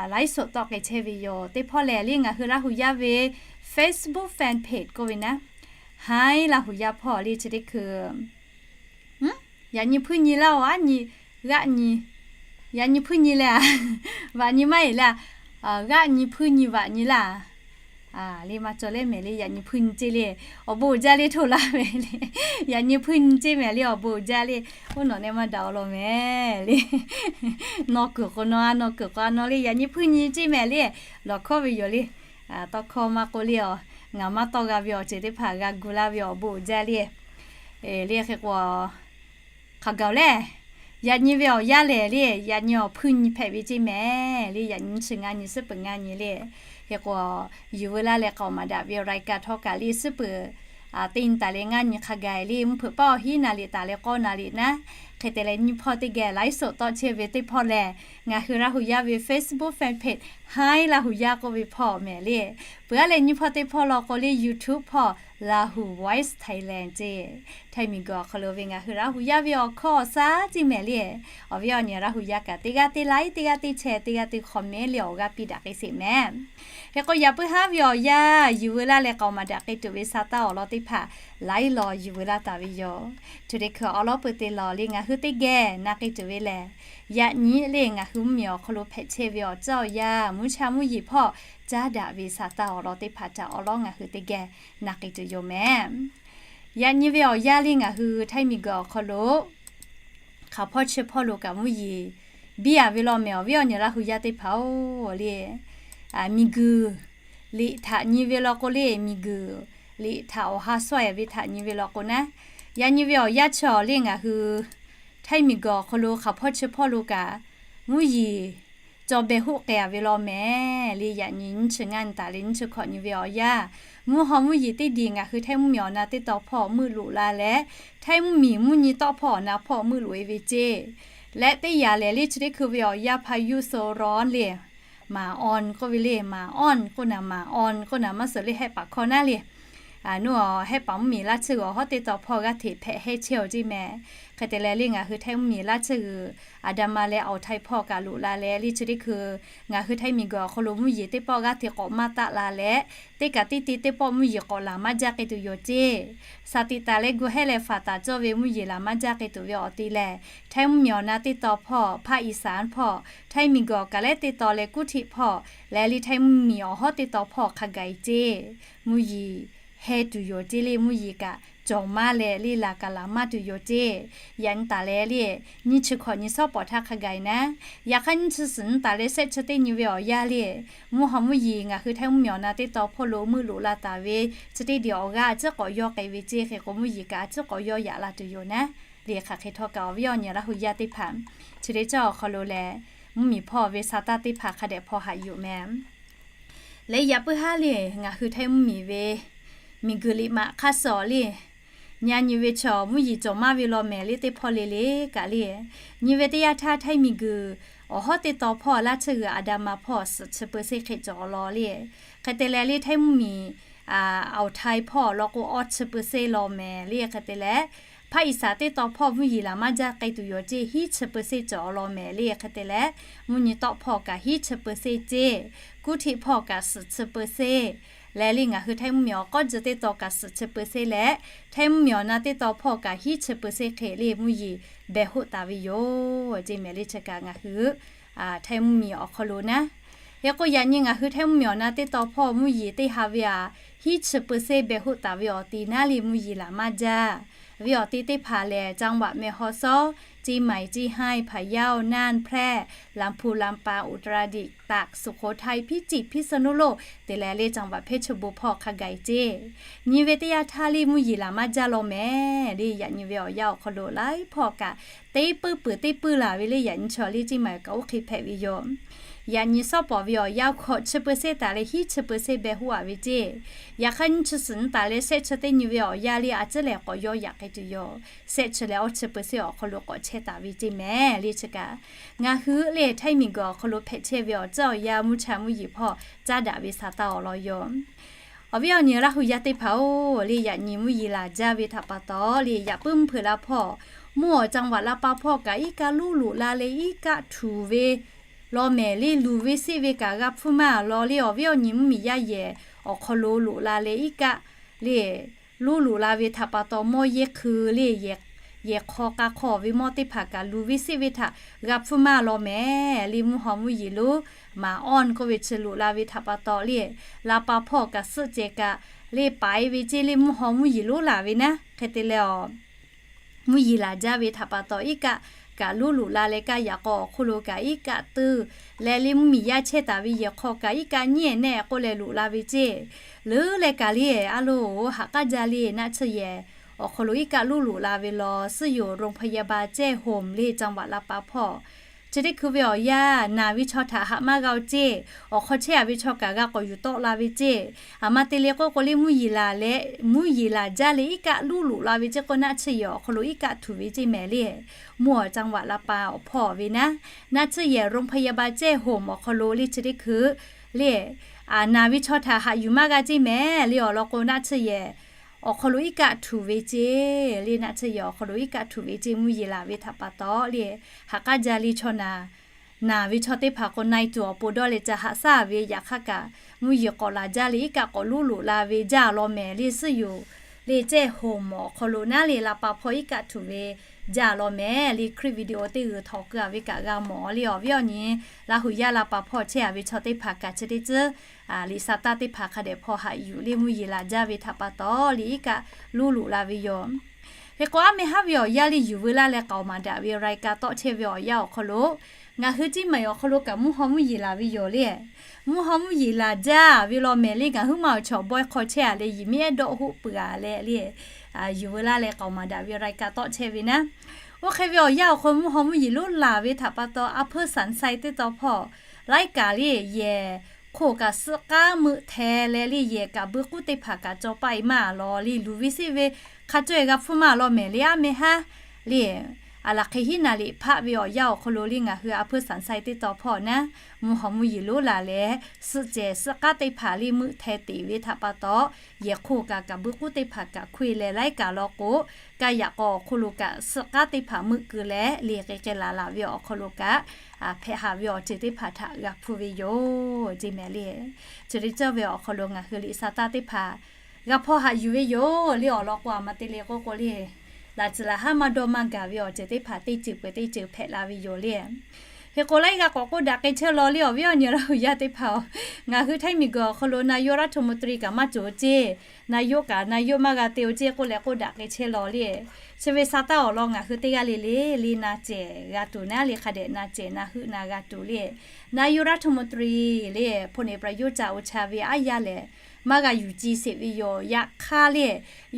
ไลฟ์สด tawˆ k'ai chehˇ ve yoˬ. Teˇ hpawˇ lehˬ le ngaˬ hui Laˇ hu yaˇ ve Facebook fan page k'oˆ ve naˉ, Hi Laˇ hu yaˇ hpawˇ le chi teˇ hkui yaꞈ nyi hpuiˇ nyi laˇ-oˬ, aˉ nyi, g'aˆ nyi, yaꞈ nyi hpuiˇ nyi leh a, vaꞈ nyi maˇ heˆ le a, g'aˆ nyi hpuiˇ nyi vaꞈ nyi laˇ. Le maˇ cawˬ leh mehˍ le yaꞈ nyi hpuiˇ nyi ceˇ le, awˬ bon uiˍ jaˇ le htoꞈ laˇ mehˍ le, yaꞈ nyi hpuiˇ nyi ceˇ mehˍ le awˬ bon uiˍ jaˇ le, oˇ nawˬ neh maˇ daꞈ awˬ lawn mehˍ le, nawˬ kuiˬ k'o nawˬ a, nawˬ kuiˬ k'o a nawˬ le yaꞈ nyi hpuiˇ nyi ceˇ mehˍ le, lawˬ hkawˇ ve yoˬ le. Tawˇ hkawˇ maˇ k'oˆ le a, ngaˬ maˇ tawˆ g'a ve awˬ ceuˬ teˇ hpaˍ g'a gu laˇ ve awˬ bon uiˍ jaˇ le. Le hk'e k'o hk'aˬ gaˬ le, yaꞈ nyi ve awˬ yanˇ lehˬ le, yaꞈ nyi awˬ hpuiˇ nyi hpehꞈ ve ceˇ mehˍ le, yaꞈ nyi chi ngaˇ nyi suhˉ peuˬ ngaˇ nyi le. Hk'e k'o yuˬ veu laˇ leh k'aoˍ maˍ daꞈ ve รายการ htawˇ kaꞈ le suhˉ peuˬ teˇ nyi taˍ leh ngaˇ nyi hk'a gaˬ le mvuhˇ hpeuꞈ paˇ awˬ hiˉ naˍ liꞈ taˍ leh k'awˇ naˍ liꞈ naˉ, hk'e te leh nyiˇ hpawˇ teˇ geh ไลฟ์สด tawˆ chehˇ ve teˇ hpawˇ lehˬ, ngaˬ hui Laˇ hu yaˇ ve Facebook fan page Hi Laˇ hu yaˇ k'oˆ ve hpawˇ mehˍ le. Peuˬ aˉ leh nyiˇ hpawˇ teˇ hpawˇ law k'o le YouTube hpawˇ Lahu Voice Thailand ceˇ. Htaiˇ miˬguiˬ awˬ hk'aw lo ve ngaˬ hui Laˇ hu yaˇ ve awˬ hkawˇ awˬ suhˉ ceˇ mehˍ le. Awˬ viˉ awˬ nyi Laˇ hu yaˇ kaꞈ teˇ g'aˇ teˇ like, teˇ g'aˇ teˇ share, teˇ g'aˇ teˇ comment le awˬ g'aˇ piˇ daꞈ k'ai sheˍ mehˍ. Hk'e k'o, yaꞈ puiˉ haˉ ve awˬ yanˇ yuˬ veu laˇ leh k'aoˍ maˍ daꞈ k'ai tuˬ ve sa taˇ awˬ lawn teˇ hpaˍ laiˉ law yuˬ veu laˇ taˍ ve yoˬ. Chi teˇ hkui awˉ lawˉ peuˬ te lawˬ le ngaˬ hui teˇ geh na k'ai tuˬ ve lehˬ, yaꞈ nyi le ngaˬ hui mvuhˇmiˬ awˬ hk'aw lo hpehꞈ chehˇ ve awˬ tcuhˉ awˬ yanˇ mvuhˇ cha mvuhˇ yeˬ hpawˇ caˉ daꞈ ve sa taˇ awˬ lawn teˇ hpaˍ htaꞈ awˉ lawˉ ngaˬ hui teˇ geh na k'ai tuˬ yoˬ mehˍ. Yaꞈ nyi ve awˬ yanˇ le ngaˬ hui Htaiˇ miˬguiˬ awˬ hk'aw lo hk'aˬ hpawˇ chi hpawˇ lo kaꞈ mvuhˇ yeˬ biˇ a ve law mehˍ. Awˬ viˉ awˬ nyi Laˇ hu yaˇ teˇ hpaˍ-oˬ le, miˬguiˬ liꞈ htaꞈ nyi ve law k'o le, miˬguiˬ liꞈ htaꞈ awˬ ha sawˉ e ve htaꞈ nyi ve law k'o naˉ, yaꞈ nyi ve awˬ yanˇ chi awˬ le ngaˬ hui Htaiˇ miˬguiˬ awˬ hk'aw lo hk'aˬ hpawˇ chi hpawˇ lo kaꞈ mvuhˇ yeˬ cawˬ behˬ hoˆ k'ai a ve law mehˍ le. Yaꞈ nyi nyiˇ chi ngaˇ nyi taˍ leh nyiˇ chi hkawꞈ nyi ve awˬ yanˇ, mvuhˇ haw mvuhˇ yeˬ teˇ diˬ ngaˬ hui Htaiˇ mvuhˇmiˬ awˬ na teˇ taw hpawˇ meuˆ loꞈ la leh, Htaiˇ mvuhˇmiˬ mvuhˇ nyi tawˆ hpawˇ awˬ na hpawˇ meuˆ loꞈ e ve ceˇ. Leh teˇ yanˇ lehˬ le chi teˇ hkui ve awˬ yanˇ พายุโซนร้อน le maˍ awn k'oˆ ve le, maˍ awn k'oˆ naˍ, maˍ awn k'oˆ naˍ maˇ suhˍ le hehˆ paˍ hkawˇ naˉ le. Nuˇ hehˆ paˍ mvuhˇmiˬ laˇ tsuhˇ g'uiˬ awˬ hawˉ teˇ taw hpawˇ g'aˇ hteꞈ hpehꞈ heˇ chehˇ-oˬ ceˇ mehˍ. Hk'e te leh le ngaˬ hui Htaiˇ mvuhˇmiˬ laˇ tsuhˇ g'uiˬ อาตมา leh อ่าวไทย hpawˇ kaꞈ loꞈ la leh le chi teˇ hkui ngaˬ hui Htaiˇ miˬguiˬ awˬ hk'aw lo mvuhˇ yeˬ teˇ pawˆ g'aˇ hteꞈ k'awꞈ maˇ taˆ la leh, teˇ kaꞈ teˇ te teˇ pawˆ mvuhˇ yeˬ k'awꞈ laˬ maˇ jaˇ k'ai tuˬ yoˬ ceˇ. Saˍ tiꞈ taˍ leh gu hehˇ leh faˍ taˍ cawˇ ve mvuhˇ yeˬ laˬ maˇ jaˇ k'ai tuˬ ve awˬ te lehˬ, Htaiˇ mvuhˇmiˬ awˬ na teˇ taw hpawˇ ภาคอีสาน hpawˇ, Htaiˇ miˬguiˬ awˬ kaˍ lehˉ teˇ taw leh กรุงเทพ hpawˇ leh le Htaiˇ mvuhˇmiˬ awˬ hawˉ teˇ taw hpawˇ hk'a gaˬ e ceˇ. Mvuhˇ yeˬ heh tuˬ yoˬ ceˇ le, mvuhˇ yeˬ kaꞈ cawˬ maˇ leh le laˬ kaꞈ laˬ maˇ tuˬ yoˬ ceˇ. Yaꞈ nyi taˍ leh le nyiˇ chi hkawꞈ nyi shawˉ pawˍ htaˇ hk'a gaˬ e naˉ, yaꞈ hk'aˇ nyiˇ chi suhˍ nyi taˍ leh shehˆ chi teˇ nyi ve awˬ yanˇ le, mvuhˇ haw mvuhˇ yeˬ ngaˬ hui Htaiˇ mvuhˇmiˬ awˬ na teˇ taw hpawˇ lo meuˆ loꞈ la taˍ ve chi teˇ diˬ awˬ g'aˇ a ciˉ k'awꞈ yawˇ k'ai ve ceˇ. Hk'e k'o mvuhˇ yeˬ kaꞈ a ciˉ k'awꞈ yawˇ yaꞈ la tuˬ yoˬ naˉ le. Hk'aˬ hk'e htawˇ kaꞈ awˬ viˉ awˬ nyi Laˇ hu yaˇ teˇ hpaˍ chi teˇ cawˇ awˬ hk'aw lo lehˬ, mvuhˇmiˬ hpawˇ ve sa taˇ teˇ hpaˍ hk'a dehꞈ hpaw haꞈ yuˬ mehˍ. Leh yaꞈ puiˉ haˉ le ngaˬ hui Htaiˇ mvuhˇmiˬ ve miˬguiˬ liꞈ maꞈ hk'aˇ suh le, nyi nyi ve chaw mvuhˇ yeˬ cawˬ maˇ ve law mehˍ le teˇ hpawˇ le le kaꞈ le, nyi ve teˇ yanˇ htaˇ Htaiˇ miˬguiˬ awˬ hawˉ teˇ taw hpawˇ laˇ tsuhˇ g'uiˬ อาตมา hpawˇ suhˍ chi เปอร์เซ็นต์ hk'e cawˬ law le. Hk'e te leh le Htaiˇ mvuhˇmiˬ อ่า อ่าวไทย hpawˇ law k'o awˇ chi เปอร์เซ็นต์ law mehˍ le. Hk'e te leh ภาคอีสาน teˇ taw hpawˇ mvuhˇ yeˬ laˬ maˇ jaˇ k'ai tuˬ yoˬ ceˇ, hiˉ chi เปอร์เซ็นต์ cawˬ law mehˍ le. Hk'e te leh mvuhˇ nyi tawˆ hpawˇ kaꞈ hiˉ chi เปอร์เซ็นต์ ceˇ, กรุงเทพ hpawˇ kaꞈ suhˍ chi เปอร์เซ็นต์ leh le ngaˬ hui Htaiˇ mvuhˇmiˬ awˬ k'awˉ ji teˇ taw kaꞈ suhˍ chi เปอร์เซ็นต์ leh, Htaiˇ mvuhˇmiˬ awˬ na teˇ taw hpawˇ kaꞈ hiˉ chi เปอร์เซ็นต์ hk'e le mvuhˇ yeˬ behˬ hoˆ taˍ ve yoˬ ceˇ mehˍ le. Chi kaꞈ ngaˬ hui Htaiˇ mvuhˇmiˬ awˬ hk'aw lo naˉ, hk'e k'o yaꞈ nyi ngaˬ hui Htaiˇ mvuhˇmiˬ awˬ na teˇ taw hpawˇ mvuhˇ yeˬ teˇ ha ve a hiˉ chi เปอร์เซ็นต์ behˬ hoˆ taˍ ve awˬ te naˉ le mvuhˇ yeˬ laˬ maˇ jaˇ ve awˬ te teˇ hpaˍ lehˬ, จังหวัดแม่ฮ่องสอน, เชียงใหม่, เชียงราย, พะเยา, น่าน, แพร่, ลำพูน, ลำปาง, อุตรดิตถ์, ตาก, สุโขทัย, พิจิตร, พิษณุโลก te leh le จังหวัดเพชรบูรณ์ hpawˇ hk'a gaˬ e ceˇ. Nyi ve teˇ yanˇ htaˇ le mvuhˇ yeˬ laˬ maˇ jaˇ law mehˍ le. Yaꞈ nyi ve awˬ yanˇ awˬ hk'aw lo laiˉ hpawˇ kaꞈ teˇ puiˉ peuˬ teˇ puiˉ laˬ ve le. Yaꞈ nyi chaw le ceˇ maˬ kaꞈ oˇ hk'e hpehꞈ ve yoˬ. Yaꞈ nyi shawˉ pawˍ ve awˬ yanˇ hkawꞈ chi เปอร์เซ็นต์ taˍ leh hiˉ chi เปอร์เซ็นต์ behˬ hoˆ a ve ceˇ. Yaꞈ hk'aˇ nyiˇ chi suhˍ nyi taˍ leh shehˆ chi teˇ nyi ve awˬ yanˇ le a ciˉ lehˬ k'awꞈ yawˇ yaꞈ k'ai tuˬ yoˬ. Shehˆ chi leh awˇ chi เปอร์เซ็นต์ awˬ hk'aw lo k'awꞈ chehˇ taˍ ve ceˇ mehˍ le. Chi kaꞈ ngaˬ hui le Htaiˇ miˬguiˬ awˬ hk'aw lo hpehꞈ chehˇ ve awˬ tcuhˉ awˬ yanˇ mvuhˇ cha mvuhˇ yeˬ hpawˇ caˉ daꞈ ve sa taˇ awˬ lawn yoˬ. Awˬ viˉ awˬ nyi Laˇ hu yaˇ teˇ hpaˍ-oˬ le, yaꞈ nyi mvuhˇ yeˬ laˬ jaˇ ve htaꞈ pa taw le, yaꞈ puiˉ mvuhˇ hpeuꞈ la hpawˇ mvuhˇ awˬ จังหวัด ลำปาง hpawˇ kaꞈ iˉ kaˆ luˇ loꞈ la leh iˉ kaˆ htuˍ ve law mehˍ le. Luˬ ve seˆ ve kaꞈ g'a hpfuhˇ maˇ law le. Awˬ viˉ awˬ nyi mvuhˇmiˬ yaˇ yehˬ awˬ hk'aw lo loꞈ la leh iˉ kaˆ le luˇ loꞈ la ve htaꞈ pa taw mawˇ yehˇ hkui le yehˬ hk'aw k'a hk'aw ve mawˇ teˇ hpaˍ kaꞈ luˬ ve seˆ ve htaꞈ g'a hpfuhˇ maˇ law mehˍ le. Mvuhˇ haw mvuhˇ yeˬ lonˉ maˍ awnˇ k'oˆ ve chi loꞈ la ve htaꞈ pa taw le, ลำปาง hpawˇ kaꞈ suhˆ cehˬ kaꞈ le paiˍ ve ceˇ le mvuhˇ haw mvuhˇ yeˬ lonˉ laˬ ve naˉ. Hk'e te leh a mvuhˇ yeˬ laˬ jaˇ ve htaꞈ pa taw iˉ kaˆ kaꞈ luˇ loꞈ la leh kaˇ yaꞈ k'aw awˬ hk'oˆ lo kaꞈ iˉ kaˆ teuˇ leh le mvuhˇmiˬ yaˇ chehˇ taˍ ve yehˬ hk'aw kaꞈ iˉ kaˆ nyiˉ ehˍ nehˆ k'oˆ leh loꞈ la ve ceˇ. Leuˉ leh kaꞈ le a lo haꞈ k'aˉ jaˇ le naˆ tsuhˇ yehˬ awˬ hk'aw lo iˉ kaˆ luˇ loꞈ la ve law suhˉ yoˬ. โรงพยาบาลแจ้ห่ม le จังหวัด ลำปาง hpawˇ chi teˇ hkui ve awˬ yanˇ naˬ ve chaw htaꞈ haꞈ maˇ g'a-o ceˇ. Awˬ hk'aw chehˇ a ve chaw kaꞈ g'a k'awꞈ yuˬ tawˆ la ve ceˇ. Aˬ ma te le k'oˆ k'o le mvuhˇ yeˬ laˬ leh mvuhˇ yeˬ laˬ jaˇ leh iˉ kaˆ luˇ loꞈ la ve ceˇ k'o naˆ tsuhˇ yehˬ awˬ hk'aw lo iˉ kaˆ htuˍ ve ceˇ mehˍ le. Mvuhˇ awˬ จังหวัด ลำปาง awˬ hpawˇ ve naˉ, naˆ tsuhˇ yehˬ โรงพยาบาลแจ้ห่ม awˬ hk'aw lo le chi teˇ hkui le naˬ ve chaw htaꞈ haꞈ yuˬ maˇ g'a ceˇ mehˍ le. Awˬ lawn k'o naˆ tsuhˇ yehˬ awˬ hk'aw lo iˉ kaˆ htuꞈ ve ceˇ le, naˆ tsuhˇ yehˬ awˬ hk'aw lo iˉ kaˆ htuꞈ ve ceˇ, mvuhˇ yeˬ laˬ ve htaꞈ pa taw le, ha k'aˉ jaˇ le chaw naˬ, naˬ ve chaw teˇ hpaˍ k'o na e tuˬ awˬ pon dawˇ leh ca haꞈ shaˉ ve yaꞈ hk'aˇ kaꞈ, mvuhˇ yeˬ k'awꞈ laˬ jaˇ le iˉ kaˆ k'awꞈ luˉ loꞈ la ve jaˇ law mehˍ le, suhˉ yoˬ le, cehˇ hoˍ mawˬ awˬ hk'aw lo naˉ le la pa hpawˇ iˉ kaˆ htuꞈ ve jaˇ law mehˍ le, clip video teˇ g'uiˬ htawnˍ keu a ve kaꞈ g'a mawˬ le, awˬ viˉ awˬ nyi Laˇ huˍ yaˇ la pa hpawˇ chehˇ a ve chaw teˇ hpaˍ kaꞈ chi teˇ tcuhˉ liꞈ sa taˇ teˇ hpaˍ hk'a dehꞈ hpawˇ haꞈ yuˬ le, mvuhˇ yeˬ laˬ jaˇ ve htaꞈ pa taw le iˉ kaˆ luˉ loꞈ la ve yoˬ. Hk'e k'o, aˉ meh haˉ ve awˬ yanˇ le yuˬ veu laˇ leh k'aoˍ maˍ daꞈ ve รายการ tawˆ chehˇ ve awˬ yanˇ awˬ hk'aw lo, ngaˬ hui Ciˇ maiˍ awˬ hk'aw lo kaꞈ mvuhˇ haw mvuhˇ yeˬ laˬ ve yoˬ le. Mvuhˇ haw mvuhˇ yeˬ laˬ jaˇ ve law mehˍ le, ngaˬ huiˉ ma awˬ chawˍ bawehˇ hk'aw chehˇ a leh, yehˬ miˉ ehˉ dawˆ hoˆ peuˬ a leh le, yuˬ veu laˇ leh k'aoˍ maˍ daꞈ ve รายการ tawˆ chehˇ ve naˉ. Oˇ hk'e ve awˬ yanˇ awˬ hk'aw mvuhˇ haw mvuhˇ yeˬ lonˉ laˬ ve htaꞈ pa taw, a hpuiˇ saˍ saiˇ teˇ taw hpawˇ laiˉ kaꞈ le yehˬ hk'oˆ kaꞈ suhˆ k'aˉ meuˆ hteh leh le, yehˬ kaꞈ buiˇ k'uˉ teˇ hpaˍ kaꞈ caw paˆ e maˇ lawˬ le, luˬ ve seˆ ve hk'a caweh g'a hpfuhˇ maˇ lawˬ mehˍ le, aˉ meh haˉ le. A laˬ hk'e hiˉ naˍ liꞈ hpaˆ ve awˬ yanˇ awˬ hk'aw lo le, ngaˬ hui a hpuiˇ saˍ saiˇ teˇ taw hpawˇ naˉ, mvuhˇ haw mvuhˇ yeˬ lonˉ laˬ leh, suhˆ cehˬ suhˆ k'aˉ teˇ hpaˍ le meuˆ hteh teꞈ ve htaꞈ pa taw, yehˬ hk'oˆ kaꞈ kaꞈ buiˇ k'uˉ teˇ hpaˍ kaꞈ hkoˆ e leh laiˉ kaꞈ law k'o, kaˇ yaꞈ k'aw awˬ hk'oˆ lo kaꞈ suhˆ k'aˉ teˇ hpaˍ meuˆ keu leh le, k'ai k'ai laˬ laˬ ve awˬ hk'aw lo kaꞈ, hpehꞈ haˍ ve awˬ ceuˬ teˇ hpaˍ htaꞈ g'a hpfuhˇ ve yoˬ ceˇ mehˍ le. Chi teˇ cawˇ ve awˬ hk'aw lo ngaˬ hui liꞈ sa taˇ teˇ hpaˍ g'a hpawˇ haꞈ yuˬ ve yoˬ le, awˬ lawn k'o a ma te le k'oˆ k'o le, laˬ tcuhˍ laˬ haˉ maˇ dawˇ maˇ gaˬ ve awˬ ceuˬ teˇ hpaˍ teˇ ceuˬ peuˬ teˇ ceuˬ hpehꞈ la ve yoˬ le. Hk'e k'o laiˉ g'aˇ k'awꞈ k'oˆ daꞈ k'ai chehˇ law le, awˬ viˉ awˬ nyi Laˇ huˍ yaˇ teˇ hpaˍ-oˬ, ngaˬ hui htaiˇ miˬ guiˬ awˬ hk'aw lo นายกรัฐมนตรี kaꞈ maˇ cawˬ ceˇ, นายก kaꞈ นายก maˇ g'a te-o ceˇ k'oˆ leh k'oˆ daꞈ k'ai chehˇ law le. Chi ve sa taˇ awˬ lawn ngaˬ hui teˇ g'aˇ le le le na cehˬ g'a tuˬ naˉ le, hk'a dehꞈ na cehˬ na heuˆ na g'a tuˬ le. นายกรัฐมนตรี le พลเอกประยุทธ์จันทร์โอชา ve aˉ yaˇ lehˬ, maˇ g'a yuˬ ci sheˍ ve yoˬ. Yaꞈ hk'aˇ le,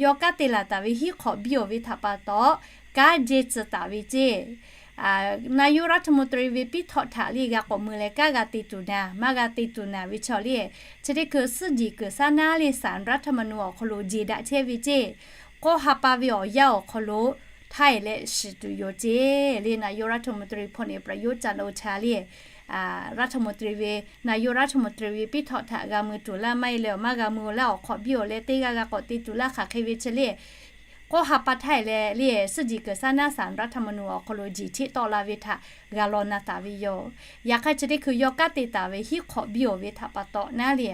yawˇ kanˉ te laˬ taˍ ve hiˉ hk'awꞈ biˇ-oˬ ve htaꞈ pa taw, kanˉ jehˇ tcuh taˍ ve ceˇ. นายกรัฐมนตรี ve piˉ htawˆ htaꞈ le g'a k'awꞈ mui leh kanˉ g'a te tuˬ naˍ, maˇ g'a te tuˬ naˍ ve chaw le, chi teˇ hkui suhˉ jeˬ kuiˬ saˉ naˉ le ศาลรัฐธรรมนูญ awˬ hk'aw lo jeˬ daꞈ chehˇ ve ceˇ. K'awˇ ha pa ve awˬ yanˇ awˬ hk'aw lo htaiˇ leh shiˍ tuˬ yoˬ ceˇ le. นายกรัฐมนตรี พลเอกประยุทธ์จันทร์โอชา le รัฐมนตรี ve, นายกรัฐมนตรี ve piˉ htawˆ htaꞈ g'a mui tuˬ laˇ maˇ heˆ leh awˬ maˇ g'a mui-oˬ laˇ, awˬ hk'awꞈ biˇ-oˬ leh teˇ g'aˇ g'a k'awꞈ te tuˬ laˇ hk'aˬ hk'e ve chi le. K'awˇ ha pa htaiˇ leh le suhˉ jeˬ kuiˬ saˉ naˉ ศาลรัฐธรรมนูญ awˬ hk'aw lo jeˬ cheˆ tawˆ la ve htaꞈ g'a law na taˍ ve yoˬ. Yaꞈ hk'aˇ chi teˇ hkui yawˇ kanˉ te taˍ ve hiˉ hk'awꞈ biˇ-oˬ ve htaꞈ pa taw naˉ le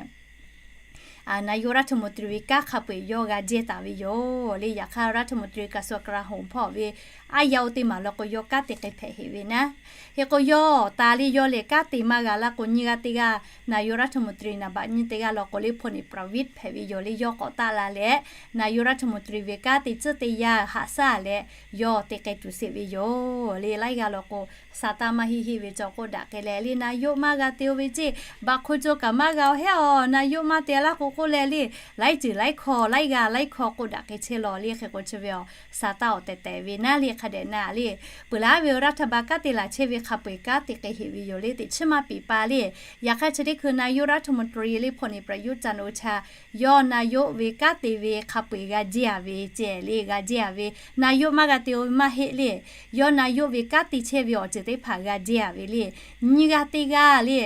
นายกรัฐมนตรี ve kanˉ hk'a peu-eˬ yawˇ g'a jehˇ taˍ ve yoˬ le. Yaꞈ hk'aˇ รัฐมนตรีกระทรวงกลาโหม hpawˇ ve aˉ yaˇ oˇ teˇ maˬ law k'o yawˇ kanˉ te k'ai hpehꞈ heꞈ ve naˉ. Hk'e k'o yawˇ taˍ le yawˇ lehˬ kanˉ te maˇ g'a laˇ k'o, nyiˇ g'aˇ teˇ g'aˇ นายกรัฐมนตรี naˍ baꞈ nyiˇ teˇ g'aˇ law k'o le พลเอกประวิตร hpehꞈ ve yoˬ le. Yawˇ k'awꞈ taˆ la leh นายกรัฐมนตรี ve kanˉ te tcuhˉ te yaˇ haꞈ shaˉ leh yawˇ te k'ai tuˬ sheˍ ve yoˬ le. Laiˉ g'aˇ law k'o, sa taˇ maˇ heˆ heˆ ve cawˬ k'oˆ daꞈ k'ai leh le, นายก maˇ g'a te-o ve ceˇ, baꞈ hk'o co kaꞈ maˇ g'a-o heˆ-aˬ, นายก maˇ te laˇ k'o k'oˆ leh le, laiˉ ceuˬ laiˉ hkawˇ laiˉ g'aˇ laiˉ hkawˇ k'oˆ daꞈ k'ai chehˇ law le. Hk'e k'o chi ve awˬ sa taˇ awˬ tehˬ tehˬ ve naˉ le, hk'a dehꞈ na le, peuˬ laˉ ve รัฐบาล kanˉ te laˬ chehˇ ve hk'a peu-eˬ kanˉ te k'ai heꞈ ve yoˬ le, teꞈ chiˉ maˇ piˍ pa le. Yaꞈ hk'aˇ chi teˇ hkui นายกรัฐมนตรี le พลเอกประยุทธ์จันทร์โอชา yawˇ นายก ve kanˉ te ve hk'a peu-eˬ g'a jehˇ a ve ceh le, g'a jehˇ a ve, นายก maˇ g'a te-o ve maˇ heˆ le. Yawˇ นายก ve kanˉ te chehˇ ve awˬ ceuˬ teˇ hpaˍ g'a jehˇ a ve le. Nyiˇ g'aˇ teˇ g'aˇ le,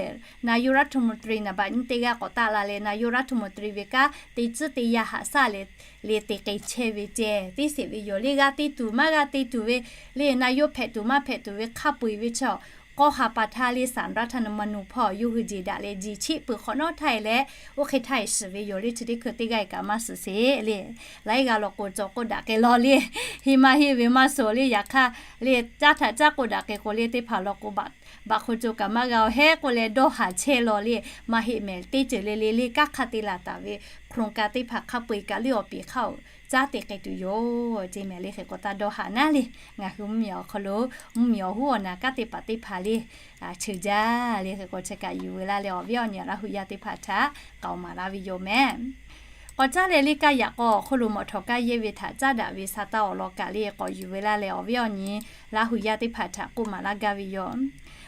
นายกรัฐมนตรี naˍ baꞈ nyiˇ teˇ g'aˇ k'awꞈ taˆ la leh นายกรัฐมนตรี ve kanˉ te tcuhˉ te yaˇ haꞈ shaˉ leh le te k'ai chehˇ ve ceh teˇ sheˍ ve yoˬ le. G'a te tuˬ maˇ g'a te tuˬ ve le, นายก hpehꞈ tuˬ maˇ hpehꞈ tuˬ ve hk'a peu-eˬ ve chaw, k'awˇ ha pa htaˇ le ศาลรัฐธรรมนูญ hpawˇ yawˇ hui jeˬ daꞈ leh jeˬ cheˆ peuˬ hk'awꞈ nawˉ htaˇ e leh, oˇ hk'e htaˇ e shiˍ ve yoˬ le. Chi teˇ hkui teˇ g'aˇ e kaꞈ maˇ shiˍ sheˍ le. Laiˉ g'aˇ law k'o cawˬ k'oˆ daꞈ k'ai law le, heˆ maˇ heˆ ve maˇ shiˍ le. Yaꞈ hk'aˇ le, caˇ htaꞈ caˇ k'oˆ daꞈ k'ai k'o le, teˇ hpaˍ law k'o baꞈ hk'o co kaꞈ maˇ g'a-o heˆ k'oˆ leh dawˇ haˍ chehˇ law le. Maˇ heˆ mehˍ, teˇ ceuˬ le le le kanˉ hk'a te laˬ taˍ ve โครงการ teˇ hpaˍ hk'a peu-eˬ kaꞈ le awˬ piˍ hk'aˇ-oˬ, caˉ te k'ai tuˬ yoˬ ceˇ mehˍ le. Hk'e k'o taˇ dawˇ haˍ naˉ le, ngaˬ hui mvuhˇmiˬ awˬ hk'aw lo mvuhˇmiˬ awˬ huˉ awˬ naˍ kanˉ te paˍ teˇ hpaˍ le, cheuˬ jaˇ le. Hk'e k'o chi kaꞈ yuˬ ve laˇ leh awˬ viˉ awˬ nyi Laˇ huˍ yaˇ teˇ hpaˍ htaꞈ k'aoˍ maˍ laˇ ve yoˬ mehˍ. K'awꞈ caˉ leh le, kaˇ yaꞈ k'aw awˬ hk'oˆ lo mawꞈ htawˍ kaˇ yehˇ ve htaꞈ caˉ daꞈ ve sa taˇ awˬ lawn kaꞈ le k'awꞈ yuˬ ve laˇ leh awˬ viˉ awˬ nyi Laˇ huˍ yaˇ teˇ hpaˍ htaꞈ k'oˆ maˍ laˇ gaˇ ve yoˬ.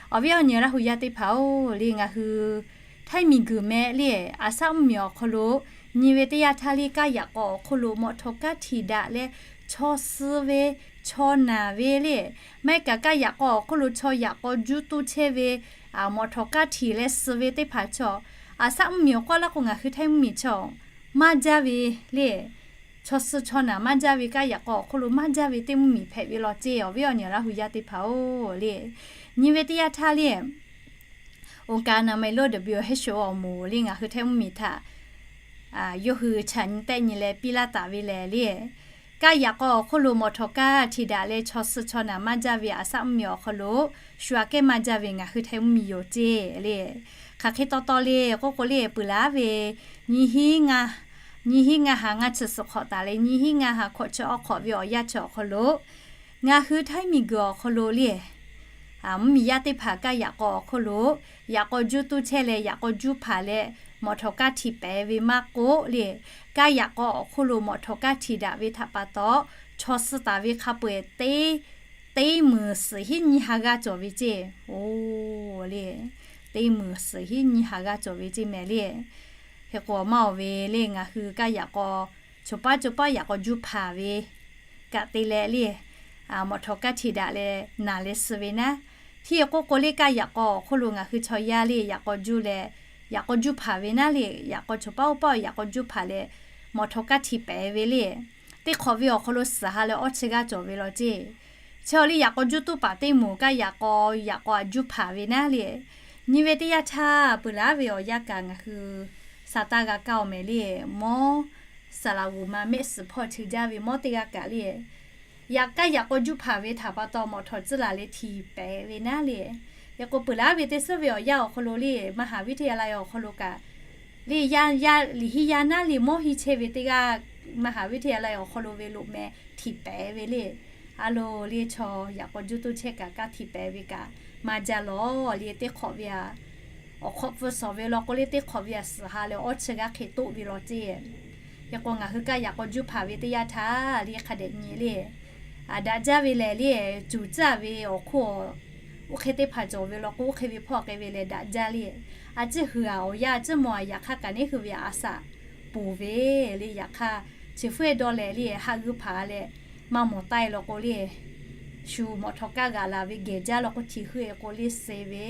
Awˬ viˉ awˬ nyi Laˇ huˍ yaˇ teˇ hpaˍ-oˬ, le ngaˬ hui htaiˇ miˬ guiˬ meh le, aˬ shaˉ mvuhˇmiˬ awˬ hk'aw lo nyi ve teˇ yanˇ htaˇ le, kaˇ yaꞈ k'aw awˬ hk'oˆ lo mawꞈ htawˍ kaˇ htiꞈ daꞈ leh chaw suh ve, chaw naˬ ve le, maˇ heˆ kaꞈ kaˇ yaꞈ k'aw awˬ hk'oˆ lo chaw yaꞈ k'aw juˇ toˇ chehˇ ve, mawꞈ htawˍ kaˇ htiꞈ leh suh ve teˇ hpaˍ chaw, aˬ shaˉ mvuhˇmiˬ awˬ k'oˆ laˇ k'o ngaˬ hui htaiˇ mvuhˇmiˬ chaw maˇ jaˇ ve le. chaw suh chaw naˬ maˇ jaˇ ve kaˇ yaꞈ k'aw awˬ hk'oˆ lo maˇ jaˇ ve teˇ mvuhˇmiˬ hpehꞈ ve law ceˇ. Awˬ viˉ awˬ nyi Laˇ hu yaˇ teˇ hpaˍ-oˬ le, nyi ve teˇ yanˇ htaˇ le, องค์การอนามัยโลก WHO awˬ moˍ le ngaˬ hui Htaiˇ mvuhˇmiˬ htaꞈ yawˇ hui chaꞈ nyi tehˆ nyi leh piˇ laˇ taˍ ve lehˬ le, kaˇ yaꞈ k'aw awˬ hk'oˆ lo mawˬ htawꞈ kaˇ htiꞈ daꞈ leh chaw suh chaw naˬ maˇ jaˇ ve aˬ saˆ mvuhˇmiˬ awˬ hk'aw lo shu aꞈ kehˉ maˇ jaˇ ve ngaˬ hui Htaiˇ mvuhˇmiˬ yoˬ ceˇ le. Hk'aˬ hk'e taw taw le k'oˆ k'o le, peuˬ laˬ ve nyi hiˉ ngaˇ ha ngaˇ chi suhˍ hk'awꞈ taˍ leh nyi hiˉ ngaˇ ha hkawꞈ chi awˬ hk'awꞈ ve awˬ yanˇ chi awˬ hk'aw lo ngaˬ hui Htaiˇ miˬguiˬ awˬ hk'aw lo le, mvuhˇmiˬ yaˇ teˇ hpaˍ kaˇ yaꞈ k'aw awˬ hk'oˆ lo yaꞈ k'aw juˇ tuˇ chehˇ leh yaꞈ k'aw juˇ hpanˍ leh mawˬ htawꞈ kaˇ htiꞈ pehˍ ve maˇ k'oˆ le, kaˇ yaꞈ k'aw awˬ hk'oˆ lo mawˬ htawꞈ kaˇ htiꞈ daꞈ ve htaꞈ pa taw chaw suh taˍ ve hk'a peu-eˬ teˇ muiˬ suhˍ hiˉ nyiˇ ha g'aˇ cawˬ ve ceˇ. Oˬ le, teˇ muiˬ suhˍ hiˉ nyiˇ ha g'aˇ cawˬ ve ceˇ mehˍ le. Hk'e k'o maˇ awˬ ve le ngaˬ hui kaˇ yaꞈ k'aw chaw paˉ chaw paˉ yaꞈ k'aw juˇ hpanˍ ve kaꞈ te leh le, mawˬ htawꞈ kaˇ htiꞈ daꞈ leh naˬ leh suh ve naˉ, hteˇ k'oˆ k'o le kaˇ yaꞈ k'aw awˬ hk'oˆ lo ngaˬ hui chaw yaˇ le yaꞈ k'aw juˇ leh yaꞈ k'aw juˇ hpanˍ ve naˉ le, yaꞈ k'aw chaw paˉ oˇ paˆ yaꞈ k'aw juˇ hpanˍ leh mawˬ htawꞈ kaˇ htiꞈ pehˍ ve le, teˇ hk'awꞈ ve awˬ hk'aw lo suhˍ ha leh awˇ chi g'aˇ cawˬ ve law ceˇ. Chi awˬ le yaꞈ k'aw juˇ tuˇ paˍ teˇ moˍ kaˇ yaꞈ k'aw yaꞈ k'aw aꞈ juˇ hpanˍ ve naˉ le, nyi ve teˇ yanˇ htaˇ peuˬ laˬ ve awˬ yanˇ kaꞈ ngaˬ hui sa taˇ g'a kaˇ-oˬ mehˍ le, mawˇ saˍ laˍ g'oˍ ma mehˆ suhˍ hpawˇ cheu jaˇ ve mawˇ teˇ g'aˇ kaꞈ le, yaꞈ kaˇ yaꞈ k'aw juˇ hpanˍ ve htaꞈ pa taw mawˬ htawꞈ tcuhˉ laˬ leh htiꞈ pehˍ ve naˉ le. Hk'e k'o peuˬ laˬ ve teˇ suhˉ ve awˬ yanˇ awˬ hk'aw lo le, มหาวิทยาลัย awˬ hk'aw lo kaꞈ le, yaˇ yaˇ liꞈ hiˉ yaˇ naˉ le mawˇ hiˉ chehˇ ve teˇ g'aˇ มหาวิทยาลัย awˬ hk'aw lo ve loꞈ meh htiꞈ pehˍ ve le. A lo le chaw yaꞈ k'aw juˇ tuˇ chehˇ kaꞈ kaˇ htiꞈ pehˍ ve kaꞈ maˇ jaˇ lawˬ le, teˇ hk'awꞈ ve aꞈ awˬ hk'awꞈ pfuhˇ shawˍ ve law k'o le teˇ hk'awꞈ ve aꞈ suhˍ ha leh awˇ chi g'aˇ hk'e toˆ ve law ceˇ. Hk'e k'o ngaˬ hui kaˇ yaꞈ k'aw juˇ hpanˍ ve teˇ yanˇ htaˇ le hk'a dehꞈ nyi le, daꞈ jaˇ ve lehˬ le, cuˬ tcuhˉ ve awˬ hk'oˆ oˇ hk'e teˇ hpaˍ cawˬ ve law k'o oˇ hk'e ve hpawˇ k'ai ve lehˬ daꞈ jaˇ le. A ciˉ hui aꞈ awˬ yanˇ a ciˉ mawˬ aꞈ yaꞈ hk'aˇ kaꞈ neˉ hui ve aꞈ a shaꞈ ponˬ ve le, yaꞈ hk'aˇ chi hpfuhˇ dawˇ leh le haꞈ g'ui hpanˍ leh maˇ mawˬ taˇ e law k'o le, shu mawˬ htawꞈ kaˇ g'aꞈ laˬ ve gehˬ jaˇ law k'o htiꞈ hui e k'o le suh ve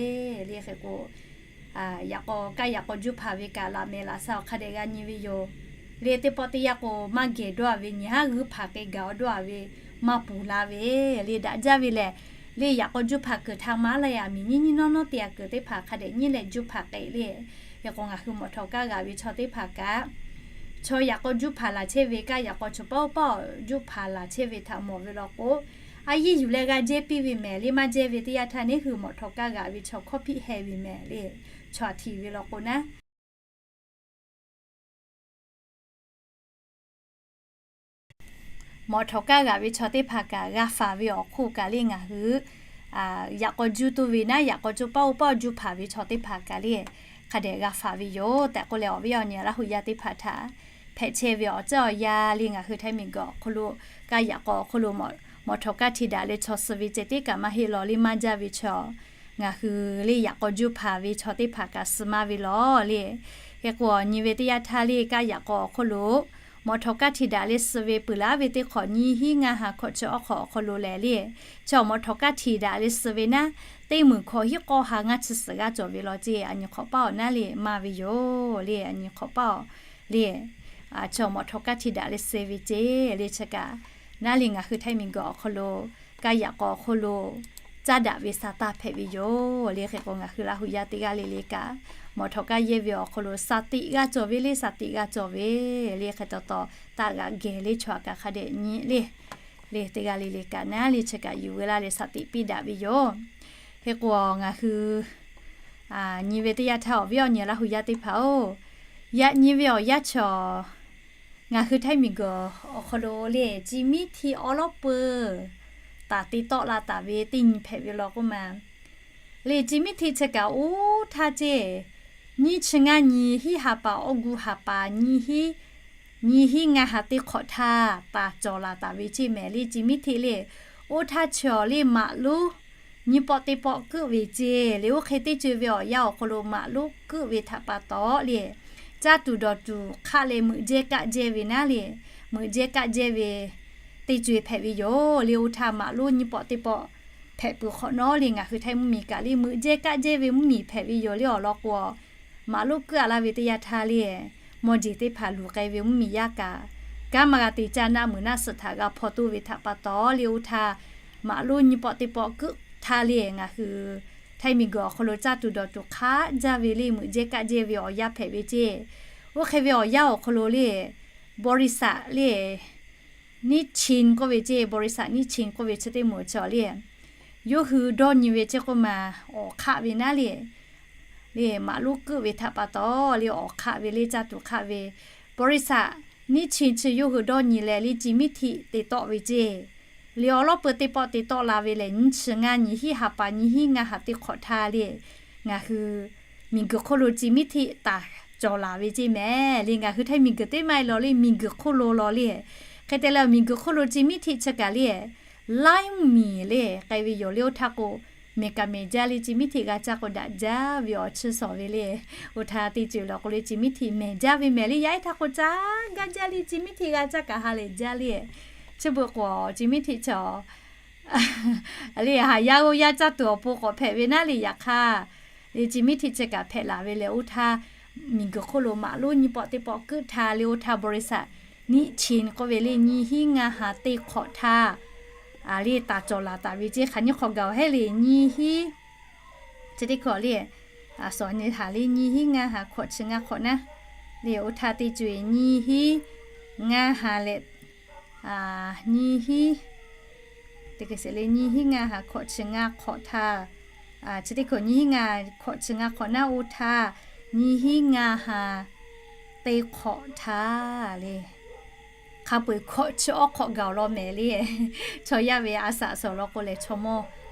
le. Hk'e k'o yaꞈ k'aw kaˇ yaꞈ k'aw juˇ hpanˍ ve kaꞈ laꞈ mehˍ laꞈ sha awˬ hk'a dehꞈ g'a nyi ve yoˬ le. Teˇ pawˆ teˇ yanˇ k'o maˇ gehˬ dawˇ a ve nyi haˉ g'ui hpanˍ k'ai gaˬ awˬ dawˇ a ve maˇ ponˬ la ve le, daꞈ jaˇ ve lehˬ le. Yaꞈ k'aw juˇ hpaˍ kuiˬ htaꞈ maˍ laˇ yaꞈ miˬ nyiˇ nyiˇ nawˉ nawˉ te a kuiˬ teˇ hpaˍ hk'a dehꞈ nyiˇ leh juˇ hpaˍ k'ai le. Hk'e k'o ngaˬ hui mawˬ htawꞈ kaˇ g'aꞈ ve chaw teˇ hpaˍ kaꞈ chaw yaꞈ k'aw juˇ hpaˍ laˬ chehˇ ve kaˇ yaꞈ k'aw chaw paˉ oˇ paˆ juˇ hpaˍ laˬ chehˇ ve htaꞈ mawˬ ve law k'o, a yiˇ yuˬ leh g'a jehˇ piˇ ve mehˍ le. Maˇ jehˇ ve teˇ yanˇ htaˇ neˉ hui mawˬ htawꞈ kaˇ g'aꞈ ve chaw hkawˇ hpiˆ heh ve mehˍ le. Chaw aꞈ htiꞈ ve law k'o naˉ mawˬ htawꞈ kaˇ g'aꞈ ve chaw teˇ hpaˍ kaꞈ g'a faˍ ve awˬ hk'oˆ kaꞈ le ngaˬ hui yaꞈ k'aw juˇ tuˇ ve naˉ yaꞈ k'aw chaw paˉ oˇ paˆ juˇ hpaˍ ve chaw teˇ hpaˍ kaꞈ le hk'a dehꞈ g'a faˍ ve yoˬ tehꞈ k'oˆ leh awˬ viˉ awˬ nyi Laˇ hu yaˇ teˇ hpaˍ htaꞈ hpehꞈ chehˇ ve awˬ ceuˬ awˬ yanˇ le ngaˬ hui Htaiˇ miˬguiˬ awˬ hk'aw lo kaˇ yaꞈ k'aw awˬ hk'oˆ lo mawˬ htawꞈ kaˇ htiꞈ daꞈ leh chaw suh ve ceh tiˉ kaꞈ maˇ heˆ law le maˇ jaˇ ve chaw ngaˬ hui le yaꞈ k'aw juˇ hpaˍ ve chaw teˇ hpaˍ kaꞈ suh maˇ ve law le. Hk'e k'o nyi ve teˇ yanˇ htaˇ le kaˇ yaꞈ k'aw awˬ hk'oˆ lo mawˬ htawꞈ kaˇ htiꞈ daꞈ leh suh ve peuˬ laˉ ve teˇ hk'awꞈ nyiˇ hiˉ ngaˇ ha hkawꞈ chi awˬ hk'awꞈ awˬ hk'aw lo lehˬ le, chaw mawˬ htawꞈ kaˇ htiꞈ daꞈ leh suh ve naˉ teˇ muiˬ hkawꞈ hiˉ k'awˇ ha ngaˇ chi suhˍ g'aˇ cawˬ ve law ceˇ. A nyi hk'awꞈ paˇ awˬ naˉ le maˇ ve yoˬ le, a nyi hk'awꞈ paˇ awˬ le chaw mawˬ htawꞈ kaˇ htiꞈ daꞈ leh suh ve ceh le chi kaꞈ naˉ le ngaˬ hui Htaiˇ miˬguiˬ awˬ hk'aw lo kaˇ yaꞈ k'aw awˬ hk'oˆ lo caˇ daꞈ ve sa taˇ hpehꞈ ve yoˬ le. Hk'e k'o ngaˬ hui Laˇ hu yaˇ teˇ g'aˇ le le kaꞈ mawˬ htawꞈ kaˇ yehˇ ve awˬ hk'aw lo saˍ tiꞈ g'a cawˬ ve le, saˍ tiꞈ g'a cawˬ ve le. Hk'e taw taw taˆ g'aꞈ gehˬ le chaw aꞈ kaꞈ hk'a dehꞈ nyi le le teˇ g'aˇ le le kaꞈ naˉ le chi kaꞈ yuˬ ve laˇ leh saˍ tiꞈ piˇ daꞈ ve yoˬ. Hk'e k'o ngaˬ hui nyi ve teˇ yanˇ htaˇ awˬ viˉ awˬ nyi Laˇ hu yaˇ teˇ hpaˍ-oˬ, yaꞈ nyi ve awˬ yanˇ chi ngaˬ hui Htaiˇ miˬguiˬ awˬ hk'aw lo le ci miˉ htiˆ awˉ lawˉ peuˬ taˍ te tawˆ la taˍ ve teˇ nyi hpehꞈ ve law k'oˆ ma le. Ci miˉ htiˆ chi kaꞈ oˇ htaˇ ceˇ nyiˇ chi ngaˇ nyi hiˉ ha paˍ awˬ gu ha paˍ nyi hiˉ nyi hiˉ ngaˇ ha teˇ hk'awꞈ htaˇ taˍ cawˬ la taˍ ve ceˇ mehˍ le. Ci miˉ htiˆ le oˇ htaˇ chi awˬ le maꞈ lonˉ nyiˇ pawˆ teˇ pawˆ keuˆ ve ceˇ le. Oˇ hk'e teˇ co e ve awˬ yanˇ awˬ hk'aw lo maꞈ lonˉ keuˆ ve htaꞈ pa taw le caˇ tuˬ dawˬ tuˬ hk'aˆ leh meuꞈ jehˇ kaˆ jehˇ ve naˉ le meuꞈ jehˇ kaˆ jehˇ ve teˇ co e hpehꞈ ve yoˬ le. Oˇ htaˇ maꞈ lonˉ nyiˇ pawˆ teˇ pawˆ hpehꞈ peuˬ hk'awꞈ nawˉ le ngaˬ hui Htaiˇ mvuhˇmiˬ kaꞈ le meuꞈ jehˇ kaˆ jehˇ ve mvuhˇmiˬ hpehꞈ ve yoˬ le. Awˬ lawn k'o maꞈ lonˉ keuˆ a laˇ ve teˇ yanˇ htaˇ le mawˇ jeˬ teˇ hpaˍ luˬ k'ai ve mvuhˇmiˬ yaˇ kaꞈ kanˉ maˇ g'a te caˇ naˆ meuˬ naˆ suhˍ htaꞈ g'a hpaw toˇ ve htaꞈ pa taw le, oˇ htaˇ maꞈ lonˉ nyiˇ pawˆ teˇ pawˆ keuˆ htaˇ le, ngaˬ hui Htaiˇ miˬguiˬ awˬ hk'aw lo caˇ tuˬ dawˬ tuˬ hk'aˆ jaˇ ve le, meuꞈ jehˇ kaˆ jehˇ ve awˬ yanˇ hpehꞈ ve ceˇ. Oˇ hk'e ve awˬ yanˇ awˬ hk'aw lo le, บริษัท le, นิชชิน k'oˆ ve ceˇ, บริษัท นิชชิน k'oˆ ve chi teˇ moˍ chi le, yawˇ hui dawˇ nyi ve ceˇ k'oˆ ma, awˬ hk'aˆ ve naˉ le, le maꞈ lonˉ keuˆ ve htaꞈ pa taw le awˬ hk'aˆ ve le caˇ tuˬ hk'aˆ ve, บริษัท นิชชิน chi yawˇ hui dawˇ nyi leh le, Ciˍ miˉ htiˆ te tawˆ ve ceˇ. Le awˬ lawˉ peu teˇ pawˆ te tawˆ la ve lehˬ, nyiˇ chi ngaˇ nyi hiˉ ha pa nyi hiˉ ngaˇ ha teˇ hk'awꞈ htaˇ le, ngaˬ hui miˬguiˬ hk'oˆ lo Ciˍ miˉ htiˆ taˍ cawˬ laˬ ve ceˇ mehˍ le. Ngaˬ hui Htaiˇ miˬguiˬ teˇ maˇ heˆ law le, miˬguiˬ hk'oˆ lo law le. Hk'e te leh miˬguiˬ hk'oˆ lo Ciˍ miˉ htiˆ chi kaꞈ le, ไลฟ์หมี le k'ai ve yoˬ le. Oˇ htaˇ k'o, mehˬ kaꞈ mehˬ jaˇ le, Ciˍ miˉ htiˆ g'a caˇ k'o daꞈ jaˇ ve awˬ chi shawˍ ve le. Oˇ htaˇ teˇ ceuˬ lawˬ k'o le, Ciˍ miˉ htiˆ mehˬ jaˇ ve mehˍ le. Yaꞈ ehˉ htaˇ k'o caˇ gaˇ jaˇ le, Ciˍ miˉ htiˆ g'a caˇ kaꞈ ha lehˬ jaˇ le. Chi beuꞈ k'o, Ciˍ miˉ htiˆ chi le haˍ yaˇ g'oˇ yaˇ caˇ tuˬ awˬ pon k'awꞈ hpehꞈ ve naˉ le. Yaꞈ hk'aˇ, le Ciˍ miˉ htiˆ chi kaꞈ hpehꞈ laˬ ve lehˬ, oˇ htaˇ miˬguiˬ hk'oˆ lo maꞈ lonˉ nyiˇ pawˆ teˇ pawˆ keuˆ htaˇ le, oˇ htaˇ บริษัท นิชชิน k'oˆ ve le nyiˇ hiˉ ngaˇ ha teˇ hk'awꞈ htaˇ le taˍ cawˬ laˬ taˍ ve ceˇ. Hk'aˬ nyiˇ hk'awꞈ gaˬ-oˬ hehˉ le, nyiˇ hiˉ chi teˇ hkawꞈ le, a sawˍ nyi haˍ le nyiˇ hiˉ ngaˇ ha hk'awꞈ chi ngaˇ hk'awꞈ naˉ le. Oˇ htaˇ teˇ co-e nyiˇ hiˉ ngaˇ ha leh, nyiˇ hiˉ teˇ hk'e sheˍ le, nyiˇ hiˉ ngaˇ ha hk'awꞈ chi ngaˇ hk'awꞈ htaˇ, chi teˇ hkawꞈ nyiˇ hiˉ ngaˇ hk'awꞈ chi ngaˇ hk'awꞈ naˉ, oˇ htaˇ nyiˇ hiˉ ngaˇ ha teˇ hk'awꞈ htaˇ le, hk'a peu-eˬ hkawꞈ chi awˉ hk'awꞈ gaˬ-oˬ law mehˍ le. Chaw yaˇ ve a shaꞈ shawˍ law k'o lehˬ chaw mawˇ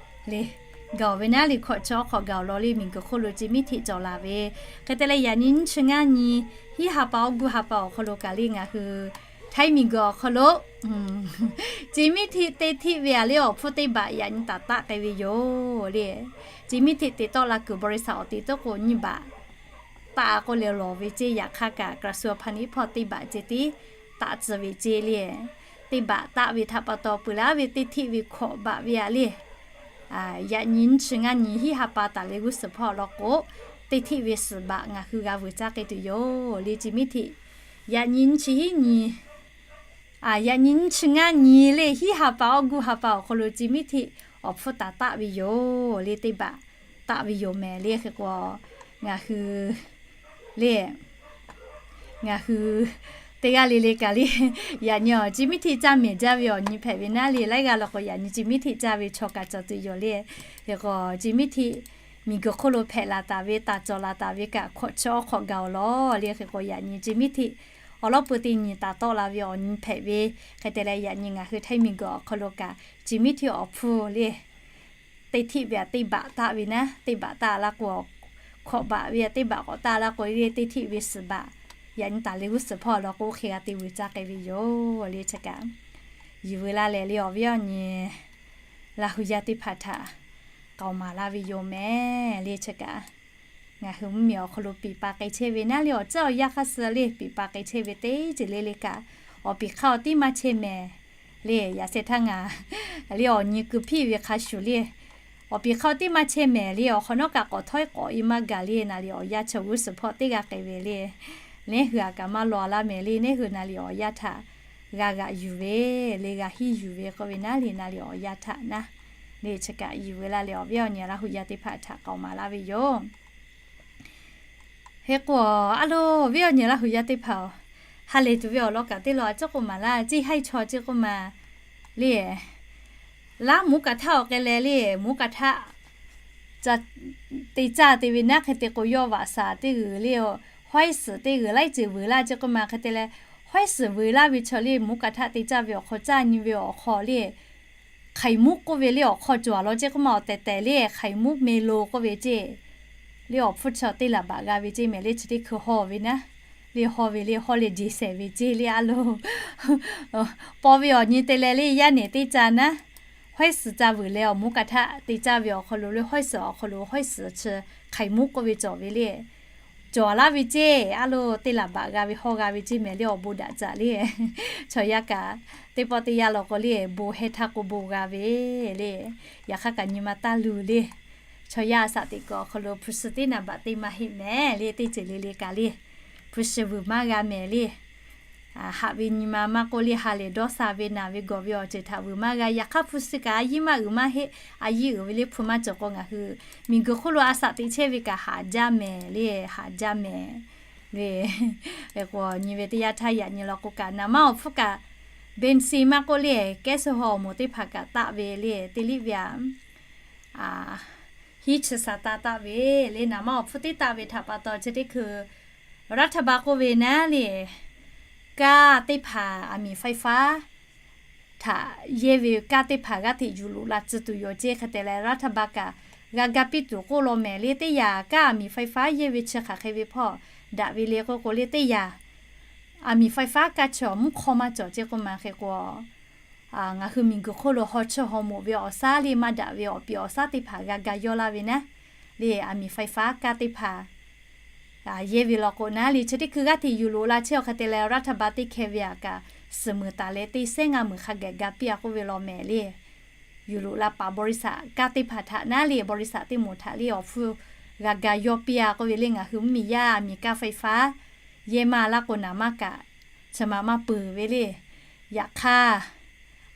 le gaˬ-oˬ ve naˉ le, hkawꞈ chi awˉ hk'awꞈ gaˬ-oˬ law le, miˬguiˬ hk'oˆ lo Ciˍ miˉ htiˆ cawˬ laˬ ve. Hk'e te leh yaꞈ nyi nyiˇ chi ngaˇ nyi hiˉ ha pa awˬ guˇ ha pa awˬ hk'aw lo kaꞈ le ngaˬ hui Htaiˇ miˬguiˬ awˬ hk'aw lo Ciˍ miˉ htiˆ te htiˆ ve a le awˬ hpfuhˇ teˇ baꞈ yaꞈ nyi taˍ taˆ k'ai ve yoˬ le. Ciˍ miˉ htiˆ te tawˆ la kuiˬ บริษัท awˬ te tawˆ k'o nyiˇ baꞈ taˆ k'oˆ leh lawˬ ve ceˇ. Yaꞈ hk'aˇ kaꞈ กระทรวงพาณิชย์ hpawˇ teˇ baꞈ ceh tiˉ taˆ tcuh ve ceˇ le. Teˇ baꞈ taˆ ve htaꞈ pa taw peuˬ laˇ ve teˇ htiˆ ve hkawꞈ baꞈ ve a le, yaꞈ nyi nyiˇ chi ngaˇ nyi hiˉ ha pa taˍ leh g'uˇ suhˍ hpawˇ law k'o, teˇ htiˆ ve suhˍ baꞈ ngaˬ hui g'a vuiˬ caˇ k'ai tuˬ yoˬ le. Ciˍ miˉ htiˆ yaꞈ nyi nyiˇ chi hiˉ nyi yaꞈ nyi nyiˇ chi ngaˇ nyi le hiˉ ha pa awˬ guˇ ha pa awˬ hk'aw lo Ciˍ miˉ htiˆ awˬ hpfuhˇ taˍ taˆ ve yoˬ le. Teˇ baꞈ taˆ ve yoˬ mehˍ le. Hk'e k'o ngaˬ hui le ngaˬ hui teˇ g'aˇ le le kaꞈ le, yaꞈ nyi awˬ Ciˍ miˉ htiˆ caˇ mehˍ jaˇ ve awˬ nyi hpehꞈ ve naˉ le. Laiˉ g'aˇ law k'o yaꞈ nyi Ciˍ miˉ htiˆ caˇ ve chaw kaꞈ cawˬ tuˬ yoˬ le. Hk'e k'o Ciˍ miˉ htiˆ miˬguiˬ hk'oˆ lo hpehꞈ laˬ taˍ ve, taˍ cawˬ laˬ taˍ ve kaꞈ hkawꞈ chi awˉ hk'awꞈ gaˬ-oˬ law le. Hk'e k'o yaꞈ nyi Ciˍ miˉ htiˆ awˬ lawˉ peu teˇ nyi taˍ tawˆ la ve awˬ nyi hpehꞈ ve. Hk'e te leh yaꞈ nyi ngaˬ hui Htaiˇ miˬguiˬ awˬ hk'aw lo kaꞈ Ciˍ miˉ htiˆ awˬ hpfuhˇ le teˇ htiˆ ve a teˇ baꞈ taˆ ve naˉ, teˇ baꞈ taˆ laˇ k'o, hkawꞈ baꞈ ve a teˇ baꞈ k'awꞈ taˆ laˇ k'o le, teˇ htiˆ ve suhˍ baꞈ yaꞈ nyi taˍ leh g'uˇ suhˍ hpawˇ law k'o hk'e g'a te vuiˬ caˇ k'ai ve yoˬ le. Chi kaꞈ yiˬ veu laˇ leh le awˬ viˉ awˬ nyi Laˇ hu yaˇ teˇ hpaˍ htaꞈ k'aoˍ maˍ laˇ ve yoˬ mehˍ le. Chi kaꞈ ngaˬ hui mvuhˇmiˬ awˬ hk'aw lo piˍ pa k'ai chehˇ ve naˉ le, awˬ ceuˬ awˬ yanˇ hk'aˇ suh le piˍ pa k'ai chehˇ ve teˇ ceuˬ le le kaꞈ, awˬ piˍ hk'aˇ awˬ tiˉ maˇ chehˇ mehˍ le. Yaꞈ sheh htaˇ ngaˬ le awˬ nyi keu hpiˇ ve hk'a shuˍ le, awˬ piˍ hk'aˇ awˬ tiˉ maˇ chehˇ mehˍ le. Awˬ hk'awꞈ nawˉ kaꞈ k'awꞈ htawˇ k'awꞈ e maˇ gaˬ le. Naˍ liꞈ awˬ yanˇ chaw g'uˇ suhˍ hpawˇ teˇ g'aˇ k'ai ve le, neˉ hui aꞈ kaꞈ maˇ law laˇ mehˍ le. Neˉ hui naˍ liꞈ awˬ yanˇ htaꞈ g'a g'aꞈ yuˬ ve le, g'a hiˇ yuˬ ve k'oˆ ve naˉ le, naˍ liꞈ awˬ yanˇ htaꞈ naˉ le. Chi kaꞈ yiˬ veu laˇ leh awˬ viˉ awˬ nyi Laˇ hu yaˇ teˇ hpaˍ htaꞈ k'aoˍ maˍ laˇ ve yoˬ. Hk'e k'o, a loˬ viˉ awˬ nyi Laˇ hu yaˇ teˇ hpaˍ-oˬ, ha lehˬ tuˬ ve awˬ lawn kaꞈ teˇ law a ciˉ k'oˆ maˍ laˇ, ciˇ haiˇ chaw ciˉ k'oˆ maˍ le. Laˇ หมูกระทะ awˬ k'ai leh le, หมูกระทะ te caˇ te ve naˉ. Hk'e te k'o yawˇ vaꞈ shaˍ teˇ g'uiˬ le, hawˉ suhˍ teˇ g'uiˬ laiˉ ceuˬ vuiˬ laˇ ciˉ k'oˆ maˍ. Hk'e te leh hawˉ suhˍ vuiˬ laˇ ve chaw le, หมูกระทะ te caˇ ve awˬ hk'aw caˇ nyi ve awˬ hk'aw le, hk'aiˍ muˆ k'oˆ ve le awˬ hk'aw cawˬ a law ceˇ k'oˆ maˍ. Awˬ tehˬ tehˬ le hk'aiˍ muˆ เมโล k'oˆ ve ceˇ le, awˬ hpfuhˇ chaw teˇ laˬ baꞈ g'a ve ceˇ mehˍ le. Chi teˇ hkui hawˇ ve naˉ le, hawˇ ve le, hawˇ leh jeˬ shehˍ ve ceˇ le a loˬ. Paw ve awˬ nyi te leh le yaˇ nehˬ teˇ caˇ naˉ, hawˉ suhˍ caˇ vuiˬ leh awˬ หมูกระทะ te caˇ ve awˬ hk'aw lo le, hawˉ suhˍ awˬ hk'aw lo hawˉ suhˍ chi hk'aiˍ muˆ k'oˆ ve cawˬ ve le, cawˬ laˇ ve ceˇ a loˬ. Teˇ laˬ baꞈ g'a ve hawˇ g'a ve ceˇ mehˍ le, awˬ bon daꞈ caꞈ le. Chaw yaˇ kaꞈ teˇ pawˆ teˇ yanˇ law k'o le, bon heh htaˇ k'o bon g'a ve le. Yaꞈ hk'aˇ kaꞈ nyi ma taˇ luˬ le. Chaw yaˇ a shaꞈ teꞈ kuiˬ awˬ hk'aw lo hpu shi teˇ naˍ baꞈ teˇ maˇ heˆ mehˍ le. Teˇ ceuˬ le le kaꞈ le, hpu shi vuiˬ maˇ g'a mehˍ le. haꞈ ve nyi ma maˇ k'oˆ le, ha lehˬ dawˇ sha ve naˬ ve gawˬ ve awˬ ceuˬ htaꞈ vuiˬ maˇ g'a. Yaꞈ hk'aˇ hpu suh kaꞈ a yiˇ maˇ uiˍ maˇ heˆ, a yiˇ uiˍ ve le hpu maˇ cawˬ k'o, ngaˬ hui miˬguiˬ hk'oˆ lo a shaꞈ teꞈ chehˇ ve kaꞈ haꞈ jaˇ mehˍ le, haꞈ jaˇ mehˍ le. K'o nyi ve teˇ yanˇ htaˇ yaꞈ nyi law k'o kaꞈ, naˍ manˇ awˬ hpfuhˇ kaꞈ เบนซิน maˇ k'oˆ le, แก๊สโซฮอล์ awˬ moˍ teˇ hpaˍ kaꞈ taˆ ve le, teˇ liˇ ve aꞈ hiˉ chi sha taˇ taˆ ve le. Naˍ manˇ awˬ hpfuhˇ teˇ taˆ ve htaꞈ pa taw chi teˇ hkui รัฐบาล k'oˆ ve naˉ le, kaˇ teˇ hpaˍ aˬ miˍ ไฟฟ้า htaꞈ yehˇ ve kaˇ teˇ hpaˍ g'aˇ hteꞈ yuˬ loꞈ la tcuh tuˬ yoˬ ceˇ. Hk'e te leh รัฐบาล kaꞈ g'a ga piˇ tuˬ k'oˆ law mehˍ le. Teˇ yanˇ kaˇ aˬ miˍ ไฟฟ้า yehˇ ve chi hk'aˬ hk'e ve hpawˇ daꞈ ve le k'oˆ k'o le, teˇ yanˇ aˬ miˍ ไฟฟ้า kaˇ chi awˬ mvuhˇ hk'awˇ maˇ cawˬ ceˇ k'oˆ ma. Hk'e k'o ngaˬ hui miˬguiˬ hk'oˆ lo haw cheuˇ haw moˍ ve awˬ shaˉ le maˇ daꞈ ve awˬ piˍ awˬ shaˉ teˇ hpaˍ g'a ga yawˇ laˇ ve naˉ le, aˬ miˍ ไฟฟ้า kaˇ teˇ hpaˍ yehˇ ve law k'o naˉ le, chi teˇ hkui g'aˇ hteꞈ yuˬ loꞈ la chehˇ. Hk'e te leh รัฐบาล teˇ hkeh ve aꞈ kaꞈ suhˍ muiˬ taˍ leh teˇ sehˉ ngaˇ muiˬ hk'a gaˬ ga piˇ a k'oˆ ve law mehˍ le. Yuˬ loꞈ la paˍ บริษัท kaˇ teˇ hpaˍ htaꞈ naˉ le, บริษัท teˇ moˍ htaꞈ le awˬ hpfuhˇ g'a ga yawˇ piˇ a k'oˆ ve le. Ngaˬ hui mvuhˇmiˬ yaˇ aˬ miˍ kaˇ ไฟฟ้า yehˇ maˇ laˇ k'o naˍ maˇ kaꞈ chi ma maˇ peuˬ ve le. Yaꞈ hk'aˇ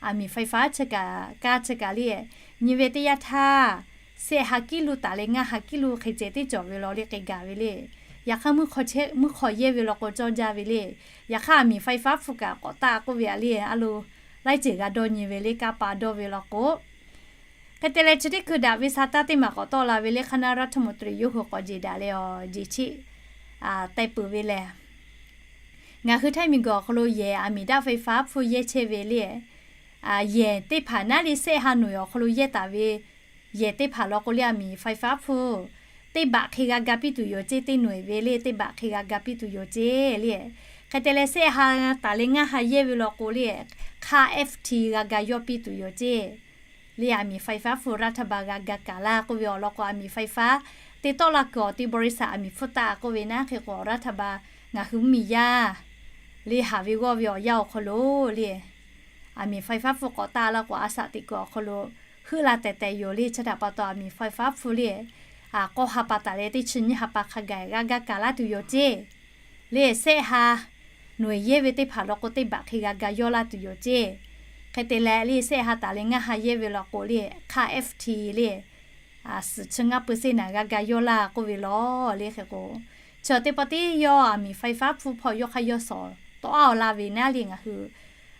aˬ miˍ ไฟฟ้า chi kaꞈ kaˇ chi kaꞈ le, nyi ve teˇ yanˇ htaˇ shehˆ ha กิโล taˍ leh ngaˇ ha กิโล hk'e ceh teˇ cawˬ ve law le k'ai gaˬ ve le. Yaꞈ hk'aˇ mvuhˇ hk'aw yehˇ ve law k'o cawˇ jaˇ ve le. Yaꞈ hk'aˇ aˬ miˍ ไฟฟ้า hpfuhˇ kaꞈ k'awꞈ taˆ k'oˆ ve aꞈ le, a lo laiˉ ceuˬ g'a dawˇ nyi ve le, kanˇ pa dawˇ ve law k'o. Hk'e te leh chi teˇ hkui daꞈ ve sha taˇ teˇ maˬ k'awꞈ tawˆ la ve le, คณะรัฐมนตรี yawˇ hui k'awꞈ jeˬ daꞈ leh awˬ jeˬ cheˆ teh peuˬ ve lehˬ, ngaˬ hui Htaiˇ miˬguiˬ awˬ hk'aw lo yehˬ aˬ miˍ daꞈ ไฟฟ้า hpfuhˇ yehˇ chehˇ ve le. Yehˬ teˇ hpaˍ naˉ le shehˆ ha หน่วย awˬ hk'aw lo yehˇ taˍ ve yehˬ teˇ hpaˍ law k'o le, aˬ miˍ ไฟฟ้า hpfuhˇ teˇ baꞈ hk'e g'a ga piˇ tuˬ yoˬ ceˇ, teˇ หน่วย ve le, teˇ baꞈ hk'e g'a ga piˇ tuˬ yoˬ ceˇ le. Hk'e te leh shehˆ ha taˍ leh ngaˇ ha yehˇ ve law k'o le, hk'aˇ FT g'a ga yawˇ piˇ tuˬ yoˬ ceˇ le. Aˬ miˍ ไฟฟ้า hpfuhˇ รัฐบาล g'a ga kaˍ laˇ k'oˆ ve awˬ lawn k'o, aˬ miˍ ไฟฟ้า te tawˆ la kuiˬ awˬ te บริษัท aˬ miˍ hpfuhˇ taˆ k'oˆ ve naˉ. Hk'e k'o รัฐบาล ngaˬ hui mvuhˇmiˬ yaˇ le haˍ ve g'awˇ ve awˬ yanˇ awˬ hk'aw lo le, aˬ miˍ ไฟฟ้า hpfuhˇ k'awꞈ taˆ laˇ k'o a shaꞈ teꞈ kuiˬ awˬ hk'aw lo heuˆ la tehˬ tehˬ yoˬ le. Chi htaꞈ pa taw aˬ miˍ ไฟฟ้า hpfuhˇ le, k'awˇ ha pa taˍ leh teˇ chi nyiˇ ha pa hk'a gaˬ g'a gaˇ kaˍ laˇ tuˬ yoˬ ceˇ le. Shehˆ ha หน่วย yehˇ ve teˇ hpaˍ law k'o teˇ baꞈ hk'e g'a ga yawˇ laˇ tuˬ yoˬ ceˇ. Hk'e te leh le shehˆ ha taˍ leh ngaˇ ha yehˇ ve law k'o le, hk'aˇ FT le suhˍ chi ngaˇ เปอร์เซ็นต์ naˬ g'a ga yawˇ laˇ k'oˆ ve law le. Hk'e k'o, chi teˇ pawˆ teˇ yawˇ aˬ miˍ ไฟฟ้า hpfuhˇ hpawˇ yawˇ hk'aˇ yawˇ shawˍ tawˆ aˉ awˬ laˇ ve naˉ le, ngaˬ hui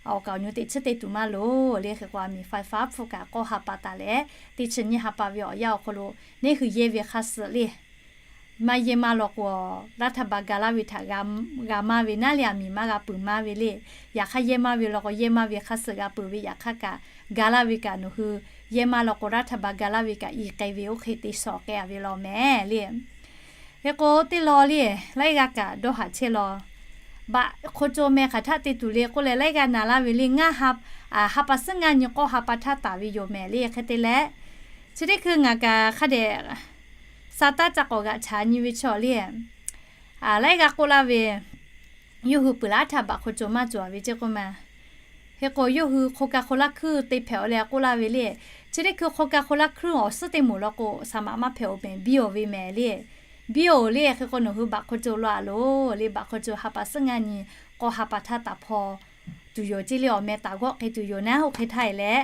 awˬ kaˍ awˬ nu teˇ chi teˇ tuˬ maˇ loˍ le. Hk'e k'o aˬ miˍ ไฟฟ้า hpfuhˇ kaꞈ k'awˇ ha pa taˍ leh teˇ chi nyiˇ ha pa ve awˬ yanˇ awˬ hk'aw lo neˇ hui yehˇ ve hk'a suh le maˇ yehˇ maˇ law k'o, รัฐบาล ga laˇ ve htaꞈ g'a maˇ ve naˉ le, aˬ miˍ maˇ g'a peuˬ maˇ ve le. Yaꞈ hk'aˇ yehˇ maˇ ve law k'o yehˇ maˇ ve hk'a suh g'a peuˬ ve, yaꞈ hk'aˇ kaꞈ ga laˇ ve kaꞈ nawˬ hui yehˇ maˇ law k'o รัฐบาล ga laˇ ve kaꞈ i k'ai ve oˇ hk'e te shawˍ k'ai a ve law mehˍ le. Hk'e k'o teˇ law le, laiˉ g'aˇ kaꞈ dawˇ haˍ chehˇ law. Baꞈ hk'o co meh hk'aˬ htaˆ te tuˬ le k'oˆ leh laiˉ g'aˇ naˍ laˇ ve le, ngaˇ ha, ha pa suhˉ ngaˇ nyi k'awˇ ha pa htaˇ taˍ ve yoˬ mehˍ le. Hk'e te leh chi teˇ hkui ngaˬ kaꞈ hk'a dehꞈ sha taˇ ca k'awꞈ g'aꞈ chaꞈ nyi ve chaw le, laiˉ g'aˇ k'oˆ laˇ ve, yawˇ hui peuˬ laˇ htaˇ baꞈ hk'o co maˇ cawˬ ve ceˇ k'oˆ ma. Hk'e k'o yawˇ hui โคคาโคล่า เครื่อง te hpehꞈ-oˬ leh k'oˆ laˇ ve le. Chi teˇ hkui โคคาโคล่า เครื่อง awˬ suhˉ teˇ moˍ law k'o สามารถ maˇ hpehꞈ-oˬ mehˍ, biˇ-oˬ ve mehˍ le. Biˇ-oˬ le. Hk'e k'o nawˬ hui baꞈ hk'o co law a loˬ le, baꞈ hk'o co ha pa suhˉ ngaˇ nyi k'awˇ ha pa htaˇ taˍ hpaw tuˬ yoˬ ceˇ le, awˬ meh taˍ g'awˆ k'ai tuˬ yoˬ naˉ oˇ hk'e htaˇ e leh.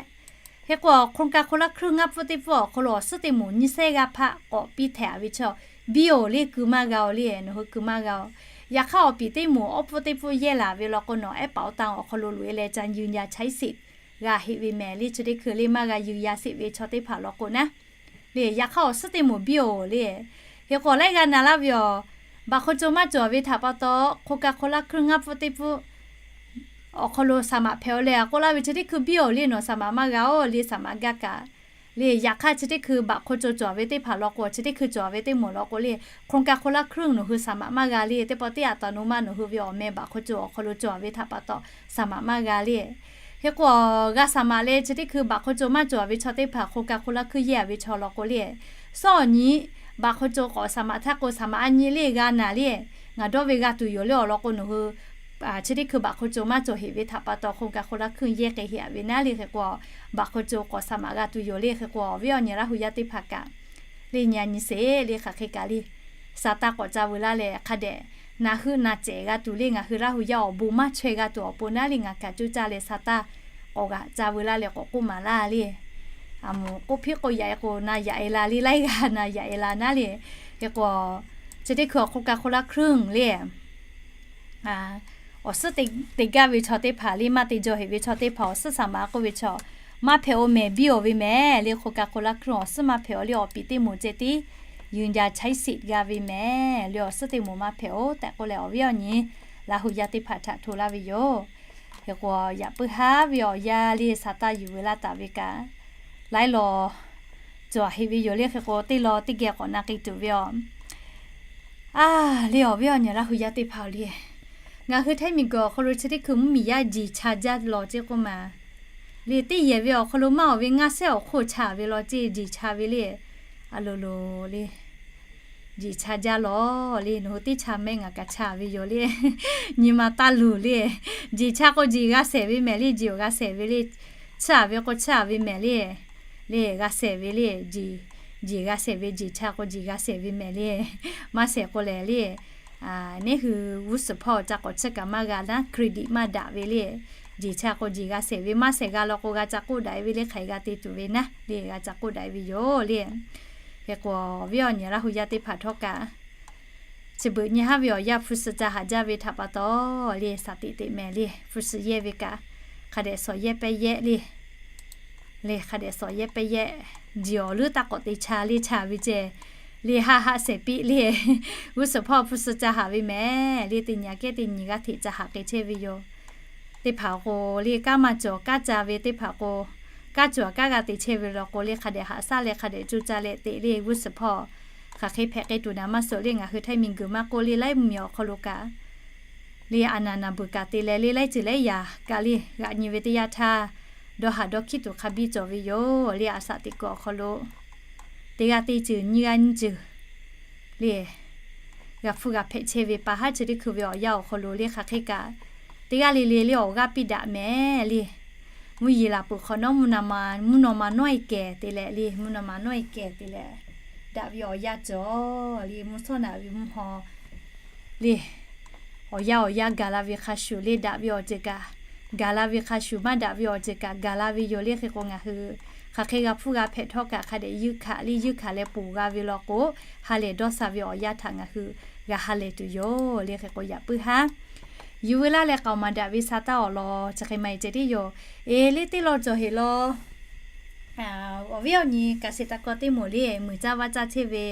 Hk'e k'o โคคาโคล่า เครื่อง ngaˇ pfuhˇ teˇ pfuhˇ awˬ hk'aw lo awˬ suhˉ teˇ moˍ nyiˇ sehˉ g'aˇ hpaˆ k'awꞈ piˇ htehꞈ a ve chaw, biˇ-oˬ le, keu maˇ g'a-oˬ le, nawˬ hui keu maˇ g'a-oˬ. Yaꞈ hk'aˇ awˬ piˍ teˇ moˍ awˬ pfuhˇ teˇ pfuhˇ yehˇ laˬ ve law k'o nawˬ ehˉ paˍ awˬ tan awˬ hk'aw lo loꞈ e leh ca ยืนยันใช้สิทธิ์ g'a heˆ ve mehˍ le. Chi teˇ hkui le maˇ g'a ยืนยันสิทธิ์ ve chaw teˇ hpaˍ law k'o naˉ le, yaꞈ hk'aˇ awˬ suhˉ teˇ moˍ biˇ-oˬ le. Hk'e k'o laiˉ g'aˇ naˍ laˇ ve awˬ, baꞈ hk'o co maˇ cawˬ ve htaꞈ pa taw โคคาโคล่า เครื่อง ngaˇ pfuhˇ teˇ pfuhˇ awˬ hk'aw lo สามารถ hpehꞈ-oˬ leh a k'oˆ laˇ ve, chi teˇ hkui biˇ-oˬ le, nawˬ สามารถ maˇ g'a-oˬ le, สามารถ gaˇ kaꞈ le. Yaꞈ hk'aˇ chi teˇ hkui baꞈ hk'o co cawˬ ve teˇ hpaˍ law k'o, chi teˇ hkui cawˬ ve teˇ moˍ law k'o le, โคคาโคล่า เครื่อง nawˬ hui สามารถ maˇ g'a le. Teˇ pawˆ teˇ อัตโนมัติ nawˬ hui ve awˬ meh baꞈ hk'o co awˬ hk'aw lo cawˬ ve htaꞈ pa taw สามารถ maˇ g'a le. Hk'e k'o g'a สามารถ leh chi teˇ hkui baꞈ hk'o co maˇ cawˬ ve chaw teˇ hpaˍ โคคาโคล่า เครื่อง yehˇ a ve chaw law k'o le, sawˉ awˬ nyi baꞈ hk'o co k'awꞈ สามารถ htaˇ k'o สามารถ a nyi le g'a naˍ le, ngaˬ dawˇ ve g'a tuˬ yoˬ le awˬ lawn k'o nawˬ hui chi teˇ hkui baꞈ hk'o co maˇ cawˬ heˆ ve htaꞈ pa taw โคคาโคล่า เครื่อง yehˇ k'ai heˆ a ve naˉ le. Hk'e k'o baꞈ hk'o co k'awꞈ สามารถ g'a tuˬ yoˬ le. Hk'e k'o awˬ viˉ awˬ nyi Laˇ hu yaˇ teˇ hpaˍ kaꞈ le, nyi a nyi sheˍ le, hk'aˬ hk'e kaꞈ le, sha taˇ k'awꞈ ca veu laˇ leh hk'a dehꞈ na heuˆ na cehˬ g'a tuˬ le. Ngaˬ hui Laˇ hu yaˇ awˬ bon maˇ chaweh g'a tuˬ awˬ pon naˉ le, ngaˬ kaꞈ coˇ caˇ leh sa taˇ k'awꞈ g'aꞈ ca veu laˇ leh k'awꞈ k'oˆ maˍ laˇ le. A moˍ k'oˆ hpiˉ k'oˆ yaꞈ e k'o na yaꞈ e la le, laiˉ g'aˇ na yaꞈ e la naˉ le. Hk'e k'o, chi teˇ hkui awˬ hk'oˆ ka hk'oˆ laˇ hkruˆ le awˬ suhˉ te gaˇ ve chaw teˇ hpaˍ le, maˇ te jaw heꞈ ve chaw teˇ hpaˍ awˬ suhˉ saˍ maˍ k'oˆ ve chaw, maˇ hpehꞈ-oˬ mehˍ biˇ-oˬ ve mehˍ le. Hk'oˆ ka hk'oˆ laˇ hkruˆ awˬ suhˉ maˇ hpehꞈ-oˬ le, awˬ piˍ teˇ moˍ ceh tiˉ yuˬ jaˇ chaiˉ siꞈ g'a ve mehˍ le. Awˬ suhˉ teˇ moˍ maˇ hpehꞈ-oˬ tehꞈ k'oˆ leh awˬ viˉ awˬ nyi Laˇ hu yaˇ teˇ hpaˍ htaꞈ hto laˇ ve yoˬ. Hk'e k'o, yaꞈ puiˉ haˉ ve awˬ yanˇ le sa taˇ yuˬ veu laˇ taˍ ve kaꞈ, laiˉ law cawˬ heꞈ ve yoˬ le. Hk'e k'o, teˇ law teˇ geh k'awꞈ na k'ai tuˬ ve aˬ. A le, awˬ viˉ awˬ nyi Laˇ hu yaˇ teˇ hpaˍ-oˬ le, ngaˬ hui Htaiˇ miˬguiˬ awˬ hk'aw lo chi teˇ hkui mvuhˇmiˬ yaˇ jeˬ cha jaˇ lawˬ ceˇ k'oˆ maˬ le. Teˇ yehˬ ve awˬ hk'aw lo maˇ awˬ ve ngaˇ sehˉ awˬ hk'oˆ cha ve law ceˇ, jeˬ cha ve le. A loˍ loˍ le, jeˬ cha jaˇ lawˬ le. Nawˬ hui teˇ cha mehˆ, ngaˬ kaꞈ cha ve yoˬ le. Nyi ma taˇ luˬ le. Jeˬ cha k'o jeˬ g'a shehˍ ve mehˍ le, jeˬ awˬ g'a shehˍ ve le. Chiˇ aꞈ ve k'o chiˇ aꞈ ve mehˍ le. Le g'a shehˍ ve le, jeˬ, jeˬ g'a shehˍ ve, jeˬ cha k'o jeˬ g'a shehˍ ve mehˍ le. Maˇ shehˍ k'o lehˬ le, neˉ hui g'uˇ suhˍ hpawˇ ca k'awꞈ chiˇ kaꞈ maˇ g'a naˉ, credit maˇ daꞈ ve le. Jeˬ cha k'o jeˬ g'a shehˍ ve, maˇ shehˍ g'a law k'o g'a ca k'oˆ daꞈ e ve le, hk'aˬ hk'e g'a te tuˬ ve naˉ le, g'a ca k'oˆ daꞈ e ve yoˬ le. Hk'e k'o, awˬ viˉ awˬ nyi Laˇ hu yaˇ teˇ hpaˍ htawˇ kaꞈ, chi beuꞈ nyi haˉ ve awˬ yanˇ hpu suh ca haꞈ jaˇ ve htaꞈ pa taw le, shaˍ teꞈ teꞈ mehˍ le, hpu suh yehˇ ve kaꞈ, hk'a dehꞈ shawˍ yehˇ pehˇ yehˇ le. Le hk'a dehꞈ shawˍ yehˇ pehˇ yehˇ, jeˬ awˬ leuˉ taˇ k'awꞈ te cha le, cha ve ceh le, haˆ haˆ shehˍ piˆ le. G'uˇ suhˍ hpawˇ hpu suh ca haꞈ ve mehˍ le, teˇ nyi aꞈ kehˉ teˇ nyi g'aˇ hteꞈ ca haꞈ k'ai chehˇ ve yoˬ. Teˇ hpaˍ k'o le, kanˉ maˇ cawˬ kanˉ ca ve, teˇ hpaˍ k'o kanˉ cawˬ kanˉ g'a te chehˇ ve law k'o le, hk'a dehꞈ haꞈ shaˉ leh hk'a dehꞈ coˇ caˇ leh teꞈ le. G'uˇ suhˍ hpawˇ hk'aˬ hk'e hpehꞈ k'ai tuˬ naˍ maˇ suh le. Ngaˬ hui Htaiˇ miˬguiˬ maˇ k'oˆ le, laiˉ mvuhˇmiˬ awˬ hk'aw lo kaꞈ le, a naˍ naˍ beuˬ kaꞈ te leh le, laiˉ ceuˬ laiˉ yaꞈ kaꞈ le, g'aꞈ nyi ve teˇ yanˇ htaˇ, dawˇ haˍ dawˇ hkiˉ tuˬ hk'a biˇ cawˬ ve yoˬ le. A shaꞈ teꞈ kuiˬ awˬ hk'aw lo teˇ g'aˇ teˇ ceuˬ nyiˇ g'aˇ nyiˇ ceuˬ le, g'a hpfuhˇ g'a hpehꞈ chehˇ ve pa haˉ chi teˇ hkui ve awˬ yanˇ awˬ hk'aw lo le, hk'aˬ hk'e kaꞈ teˇ g'aˇ le le le awˬ g'aˇ piˇ daꞈ mehˍ le. Mvuhˇ yeˬ laˬ peuˬ hk'awꞈ nawˉ, mvuhˇ naw ma nawˉ e kehˬ te leh le, mvuhˇ naw ma nawˉ e kehˬ te leh, daꞈ ve awˬ yanˇ cawˬ le. Mvuhˇ shawˉ naꞈ ve mvuhˇ haw le, awˬ yanˇ awˬ yanˇ gaˬ la ve hk'a shuˍ le, daꞈ ve awˬ ceuˬ kaꞈ gaˬ la ve hk'a shuˍ, maˇ daꞈ ve awˬ ceuˬ kaꞈ gaˬ la ve yoˬ le. Hk'e k'o, ngaˬ hui hk'aˬ hk'e g'a hpfuhˇ g'a hpehꞈ htawˇ kaꞈ hk'a dehꞈ yuˇ hkanˍ le, yuˇ hkanˍ leh ponˬ g'a ve law k'o, ha lehˬ dawˇ sha ve awˬ yanˇ htaꞈ ngaˬ hui g'a ha lehˬ tuˬ yoˬ le. Hk'e k'o, yaꞈ puiˉ haˉ yuˬ veu laˇ leh k'aoˍ maˍ daꞈ ve sa taˇ awˬ lawn chi hk'e maˇ heˆ ceh tiˉ yoˬ. Eˬ, le teˇ law cawˬ heꞈ law. Awˬ viˉ awˬ nyi kaꞈ sheˍ taˇ kawˇ teˇ moˍ le, muiˬ caˇ vaˇ caˇ chehˇ ve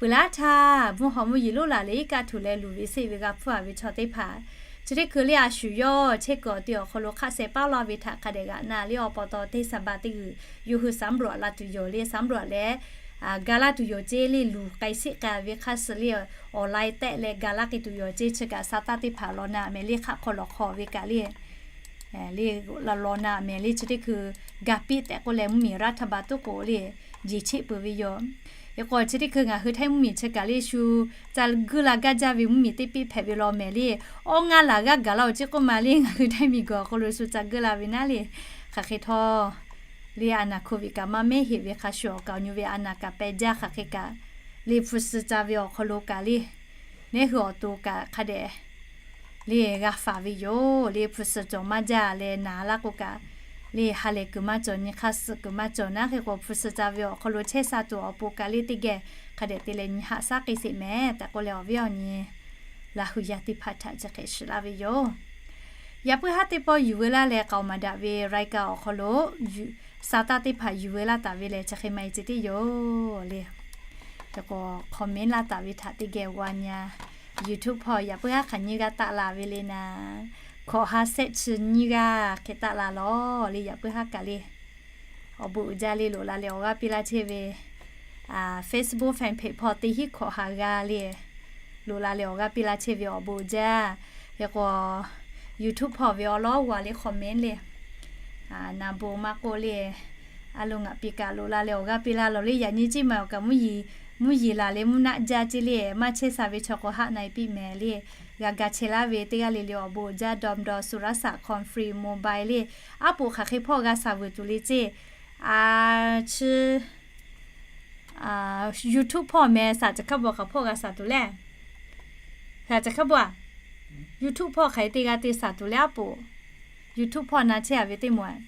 peuˬ laˇ htaˇ, mvuhˇ haw mvuhˇ yeˬ loˉ laˬ leh iˉ kaˆ htuˬ leh luˬ ve sheˆ ve g'a hpfuhˇ a ve chaw teˇ hpaˍ, chi teˇ hkui le a shu yawˇ chehˇ kuiˬ awˬ te awˬ hk'aw lo hk'aˆ sheh paˉ laˇ ve htaꞈ hk'a dehꞈ g'aꞈ na le. Awˬ pa taw teˇ saˍ baˍ teˇ g'uiˬ yawˇ hui สำรวจ la tuˬ yoˬ le. สำรวจ leh ga laˇ tuˬ yoˬ ceˇ le. Luˬ k'ai sheˆ k'ai ve hk'a shuˍ le, awˬ lai tehˆ leh ga laˇ k'ai tuˬ yoˬ ceˇ. Chi kaꞈ sa taˇ teˇ hpaˍ law na mehˍ le, hk'aˆ hk'aw lawˬ hk'aw ve kaꞈ le le law na mehˍ le. Chi teˇ hkui ga piˇ tehꞈ k'oˆ leh mvuhˇmiˬ รัฐบาล tuˉ k'o le, jeˬ cheˆ peuˬ ve yoˬ. Hk'e k'o, chi teˇ hkui ngaˬ hui Htaiˇ mvuhˇmiˬ chi kaꞈ le shu ca guˇ la gaˇ jaˇ ve mvuhˇmiˬ teˇ piˇ hpehꞈ ve law mehˍ le. Awˇ ngaˇ laˬ g'aˇ gaˬ laˇ-oˬ ceˇ k'oˆ ma le, ngaˬ hui Htaiˇ miˬguiˬ awˬ hk'aw lo shu ca guˇ la ve naˉ le. Hk'aˬ hk'e htawˇ le, a naˍ โควิด kaꞈ maˇ mehˉ heˆ ve hk'a shuˍ, awˬ kaˍ awˬ nyi ve a naˍ kaꞈ peh jaˇ. Hk'aˬ hk'e kaꞈ le, hpu suh ca ve awˬ hk'aw lo kaꞈ le, neˉ hui awˬ to kaꞈ hk'a dehꞈ le g'a faˍ ve yoˬ le. Hpu suh cawˬ maˇ jaˇ leh naˍ laˇ k'o kaꞈ le, ha lehˬ kuiˬ maˇ cawˬ, nyi hk'aˇ suh kuiˬ maˇ cawˬ naˉ. Hk'e k'o, hpu suh ca ve awˬ hk'aw lo chehˇ sha tuˬ awˬ pon kaꞈ le, teˇ geh hk'a dehꞈ te leh nyi haꞈ shaˉ k'ai sheˍ mehˍ tehꞈ k'oˆ leh, awˬ viˉ awˬ nyi Laˇ hu yaˇ teˇ hpaˍ htaꞈ chi hk'e shiˍ laˇ ve yoˬ. Yaꞈ puiˉ haˉ teˇ pawˆ yuˬ veu laˇ leh k'aoˍ maˍ daꞈ ve รายการ awˬ hk'aw lo sa taˇ teˇ hpaˍ yuˬ veu laˇ taˍ ve lehˬ, chi hk'e maˇ heˆ ceh tiˉ yoˬ le. Hk'e k'o, comment laˇ taˍ ve htaꞈ teˇ geh g'a nyi-a. YouTube hpawˇ yaꞈ puiˉ haˉ hk'aˬ nyiˇ g'aˇ taˆ la ve le naˍ, hkawꞈ ha shehˆ chi nyiˇ g'aˇ hk'e taˆ la lawˬ le. Yaꞈ puiˉ haˉ kaꞈ le, awˬ bon uiˍ jaˇ le, loꞈ la leh awˬ g'aˇ piˇ laˇ chehˇ ve Facebook fan page hpawˇ teˇ hinˉ hkawꞈ ha g'aˇ le, loꞈ la leh awˬ g'aˇ piˇ laˇ chehˇ ve awˬ bon uiˍ jaˇ. Hk'e k'o, YouTube hpawˇ ve awˬ lawn g'a le comment le, naˍ bon maˇ k'oˆ le, a lo ngaˬ piˇ kaꞈ loꞈ la leh awˬ g'aˇ piˇ laˇ lawˬ le. Yaꞈ nyi ciˉ maˬ awˬ kaꞈ mvuhˇ yeˬ laˬ leh mvuhˇ naˆ jaˇ ceˇ le, maˇ chehˇ sha ve chaw k'o haˆ na e piˇ mehˍ le. G'a ga chehˇ laˇ ve teˇ g'aˇ le le awˬ bon uiˍ jaˇ. Dawˇ dawˇ suh raˉ saꞈ คอนเฟอเรนซ์ โมบาย le, aˉ poꞈ hk'aˬ hk'e hpawˇ g'a shaˍ vuiˬ tuˬ le ceˇ. A chi YouTube hpawˇ meh shaˍ chi hkaˇ baw hk'aˬ hpawˇ g'a shaˍ tuˬ lehˬ, Aˬ, chi hk'e bon-a, YouTube hpawˇ hk'aˬ hk'e te g'a te shaˍ tuˬ le aˉ poꞈ. YouTube hpawˇ na chehˇ-a ve teˇ moˍ-a.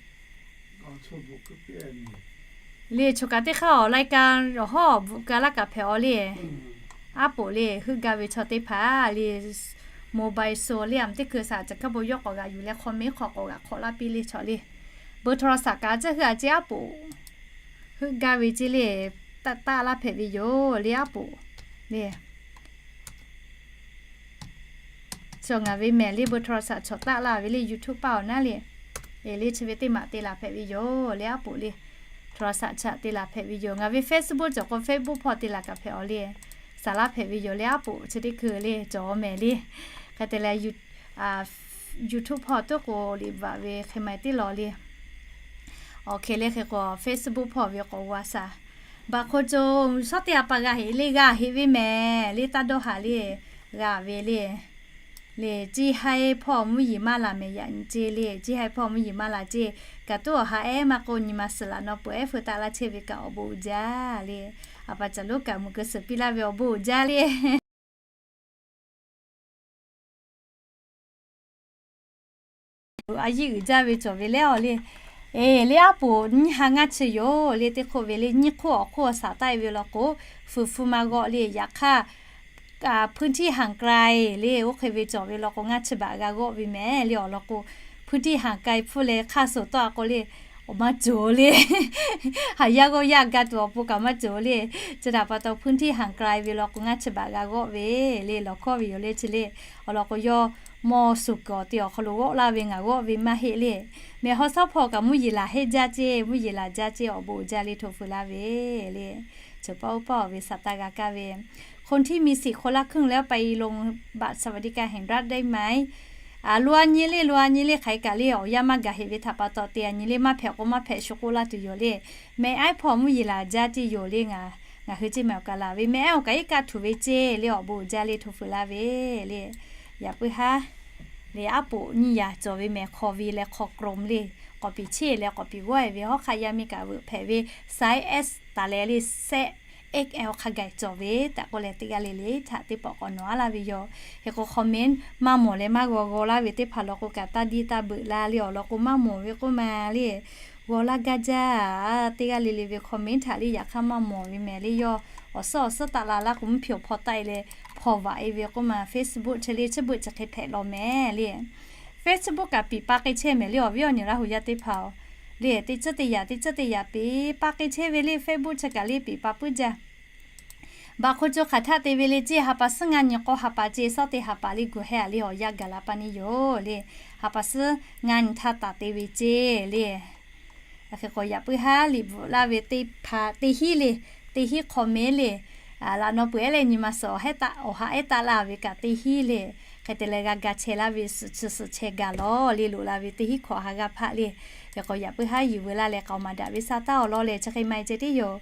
Le choˬ kaꞈ teˇ hk'aˇ awˬ lai ka awˬ hawˉ awˬ bvuhꞈ ka laˇ kaꞈ hpehꞈ-aw le. Aˉ poꞈ le heuˆ gaˇ ve chaw teˇ hpaˍ le, mobile show le aˬ teˇ hkui shaˍ chi hk'e bon yawˇ k'awꞈ g'a yuˬ leh hk'aw meˉ hk'aw k'awꞈ g'a hk'awꞈ laˇ piˇ le chaw le. เบอร์โทรศัพท์ kaꞈ ceˇ heuˆ-a ceˇ aˉ poꞈ. Heuˆ gaˇ ve ceˇ le, taˆ taˆ laˇ hpehꞈ ve yoˬ le aˉ poꞈ le. Chi ngaˬ ve mehˍ le เบอร์โทรศัพท์ chaw taˆ laˇ ve le YouTube paˇ awˬ naˉ le. Eˬ le chi ve teˇ maꞈ te laˬ hpehꞈ ve yoˬ le aˉ poꞈ le. โทรศัพท์ chaꞈ te laˬ hpehꞈ ve yoˬ. Ngaˬ ve Facebook cawˬ k'o Facebook hpawˇ te laˬ kaꞈ hpehꞈ-aw le. Shaˍ laˇ hpehꞈ ve yoˬ le aˉ poꞈ chi teˇ hkui le cawˬ mehˍ le. Hk'e te leh YouTube hpawˇ tuˉ k'o liꞈ bvuhꞈ ve hk'e ma tiˉ law le. Awˬ hk'e le hk'e k'o Facebook hpawˇ ve k'awꞈ g'a shaˍ. Baˬ hk'o co shawˉ teˇ ha pa g'a heꞈ le g'a heꞈ ve mehˍ le taˇ dawˇ haˍ le. G'a ve le. Le Ciˇ haiˇ hpawˇ mvuhˇ yeˬ maˇ la mehˍ yaꞈ nyi ceˇ le Ciˇ haiˇ hpawˇ mvuhˇ yeˬ maˇ la ceˇ. Kaꞈ tuˉ awˬ ha ehˉ maˇ k'o nyi ma suhˍ laꞈ naw peuˬ ehˉ feu taˆ laˇ chehˇ ve kaꞈ awˬ bon uiˍ jaˇ le. A pa caˬ lonˉ kaꞈ meuˬ keu suhˍ piˇ laˇ ve awˬ bon uiˍ jaˇ le. A yiˇ uiˍ jaˇ ve cawˬ ve le aw le. Eˬ le aˉ poꞈ nyiˇ ha ngaˇ chi yoˬ le teˇ hk'oˆ ve le nyiˇ hk'oˆ awˬ hk'oˆ shaˍ taˆ-e ve law k'o, fuˍ fuˍ ma g'awˆ le yaꞈ hk'aˇ พื้นที่ห่างไกล le oˇ hk'e ve cawˬ ve law k'o ngaˇ chi baꞈ g'a g'awˆ ve mehˍ le awˬ lawn k'o, พื้นที่ห่างไกล hpfuhˇ leh hk'aˇ suhˍ tawˆ-a k'o le, awˬ maˇ cawˬ le. Haˍ yaˇ g'awˇ yaˇ ga tuˬ awˬ pon kaꞈ maˇ cawˬ le. Chi htaꞈ pa taw พื้นที่ห่างไกล ve law k'o ngaˇ chi baꞈ g'a g'awˆ ve le lawˬ hkawˇ ve yoˬ le chi le. Awˬ lawn k'o yawˇ mawˇ suˍ kuiˬ awˬ te awˬ hk'aw lo g'awˆ laˇ ve ngaˬ g'awˆ ve maˇ heˆ le. Mehˬ haw shawˉ hpawˇ kaꞈ mvuhˇ yeˬ laˬ heˆ jaˇ ceˇ mvuhˇ yeˬ laˬ jaˇ ceˇ awˬ bon uiˍ jaˇ le hto fuiˍ laˇ ve le. Cawˬ paˇ oˇ paˇ awˬ ve shaˍ taˇ g'a kaˇ ve คนที่มีสิทธิ์คนละครึ่งแล้ว ไปลงบัตรสวัสดิการแห่งรัฐได้ไหม Lo-a nyi le lo-a nyi le hk'aˬ hk'e kaꞈ le awˬ yanˇ maˇ gaˬ heꞈ ve htaꞈ pa taw te-a nyi le maˇ hpehꞈ k'o maˇ hpehꞈ shu k'oˆ laˇ tuˬ yoˬ le. Mehˬ aiˉ hpawˇ mvuhˇ yeˬ laˬ jaˇ ceˇ yoˬ le ngaˬ, ngaˬ hui ceˇ mehˬ awˬ kaˬ laˬ ve mehˬ aiˉ awˬ kaꞈ iˉ kaˆ htuˬ ve ceˇ le awˬ bon uiˍ jaˇ le hto fuiˍ laˇ ve le. Yaꞈ puiˉ haˉ le aˉ poꞈ nyiˇ yaꞈ cawˬ ve mehˬ hk'aw ve leh hk'aw k'rom le k'awꞈ piˍ cheˇ leh k'awꞈ piˍ g'awˇ-e ve hawˉ hk'aˆ yaˇ miˇ kaꞈ veuꞈ hpehꞈ ve size S taˍ leh le size X L hk'a gaˬ cawˬ ve tehꞈ k'oˆ leh teˇ g'aˇ le le htaꞈ teˇ pawˆ k'awꞈ nawˬ-a laˇ ve yoˬ. Hk'e k'o comment maˇ mawˬ leh maˇ g'aw g'aw laˇ ve teˇ hpaˍ law k'o kaꞈ taˇ diˇ taˇ beuꞈ la le awˬ lawn k'o maˇ mawˬ ve k'oˆ ma le. G'aw laˇ gaˇ jaˇ. Teˇ g'aˇ le le ve comment htaꞈ le yaꞈ hk'aˇ maˇ mawˬ ve mehˍ le yawˇ awˬ suhˉ awˬ suhˉ taˆ la laˇ k'o mvuhˇ hpeꞈ awˬ hpawˇ taˆ-e leh hpaw vaꞈ-e ve k'oˆ ma Facebook chi le chi beuꞈ chi hk'e hpehꞈ law mehˍ le. Facebook kaꞈ piˍ pa k'ai chehˇ mehˍ le awˬ viˉ awˬ nyi Laˇ huˍ yaˇ teˇ hpaˍ-oˬ le teˇ tcuhˉ teˇ yaꞈ teˇ tcuhˉ teˇ yaꞈ piˍ pa k'ai chehˇ ve le Facebook chi kaꞈ le piˍ pa puiˉ jaˇ. Baˬ hk'o co hk'aˬ htaˆ te ve le ceˇ ha pa suhˉ ngaˇ nyi k'awˇ ha pa ceˇ shawˉ teˇ ha pa le gu heh-a le awˬ yanˇ gaˬ la pa neˇ yoˬ le. Ha pa suhˉ ngaˇ nyi htaˇ taˍ te ve ceˇ le. Hk'e k'o yaꞈ puiˉ haˉ liꞈ bvuhꞈ laˇ ve teˇ hpaˍ teˇ hinˉ le, teˇ hinˉ comment le. Laꞈ naw peuˬ ehˉ leh nyi ma suhˍ awˬ ha ehˉ taˆ laˇ ve kaꞈ teˇ hinˉ le. Hk'e te leh g'a ga chehˇ laˇ ve suhˍ chi suhˍ chehˇ gaˬ lawˬ le loꞈ la ve teˇ hinˉ hkawꞈ ha g'aˇ hpaˆ le. Hk'e k'o yaꞈ puiˉ haˉ yuˬ veu laˇ leh k'aoˍ maˍ daꞈ ve sa taˇ awˬ lawn leh chi hk'e ma-e ceh tiˉ yoˬ.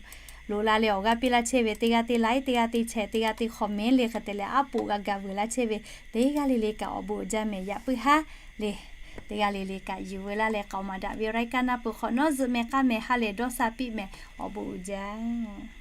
Loꞈ la leh awˬ g'aˇ piˇ laˇ chehˇ ve teˇ g'aˇ teˇ like teˇ g'aˇ teˇ share teˇ g'aˇ teˇ comment le hk'e te leh aˉ poꞈ g'a gaˬ veu laˇ chehˇ ve teˇ g'aˇ le le kaꞈ awˬ bon uiˍ jaˇ mehˍ yaꞈ puiˉ haˉ le. Teˇ g'aˇ le le kaꞈ yuˬ veu laˇ leh k'aoˍ maˍ daꞈ ve รายการ naˆ peuˬ hk'awꞈ nawˉ zuhꞈ mehˍ k'aˇ mehˍ ha lehˬ dawˇ sha piˇ mehˍ awˬ bon uiˍ jaˇ.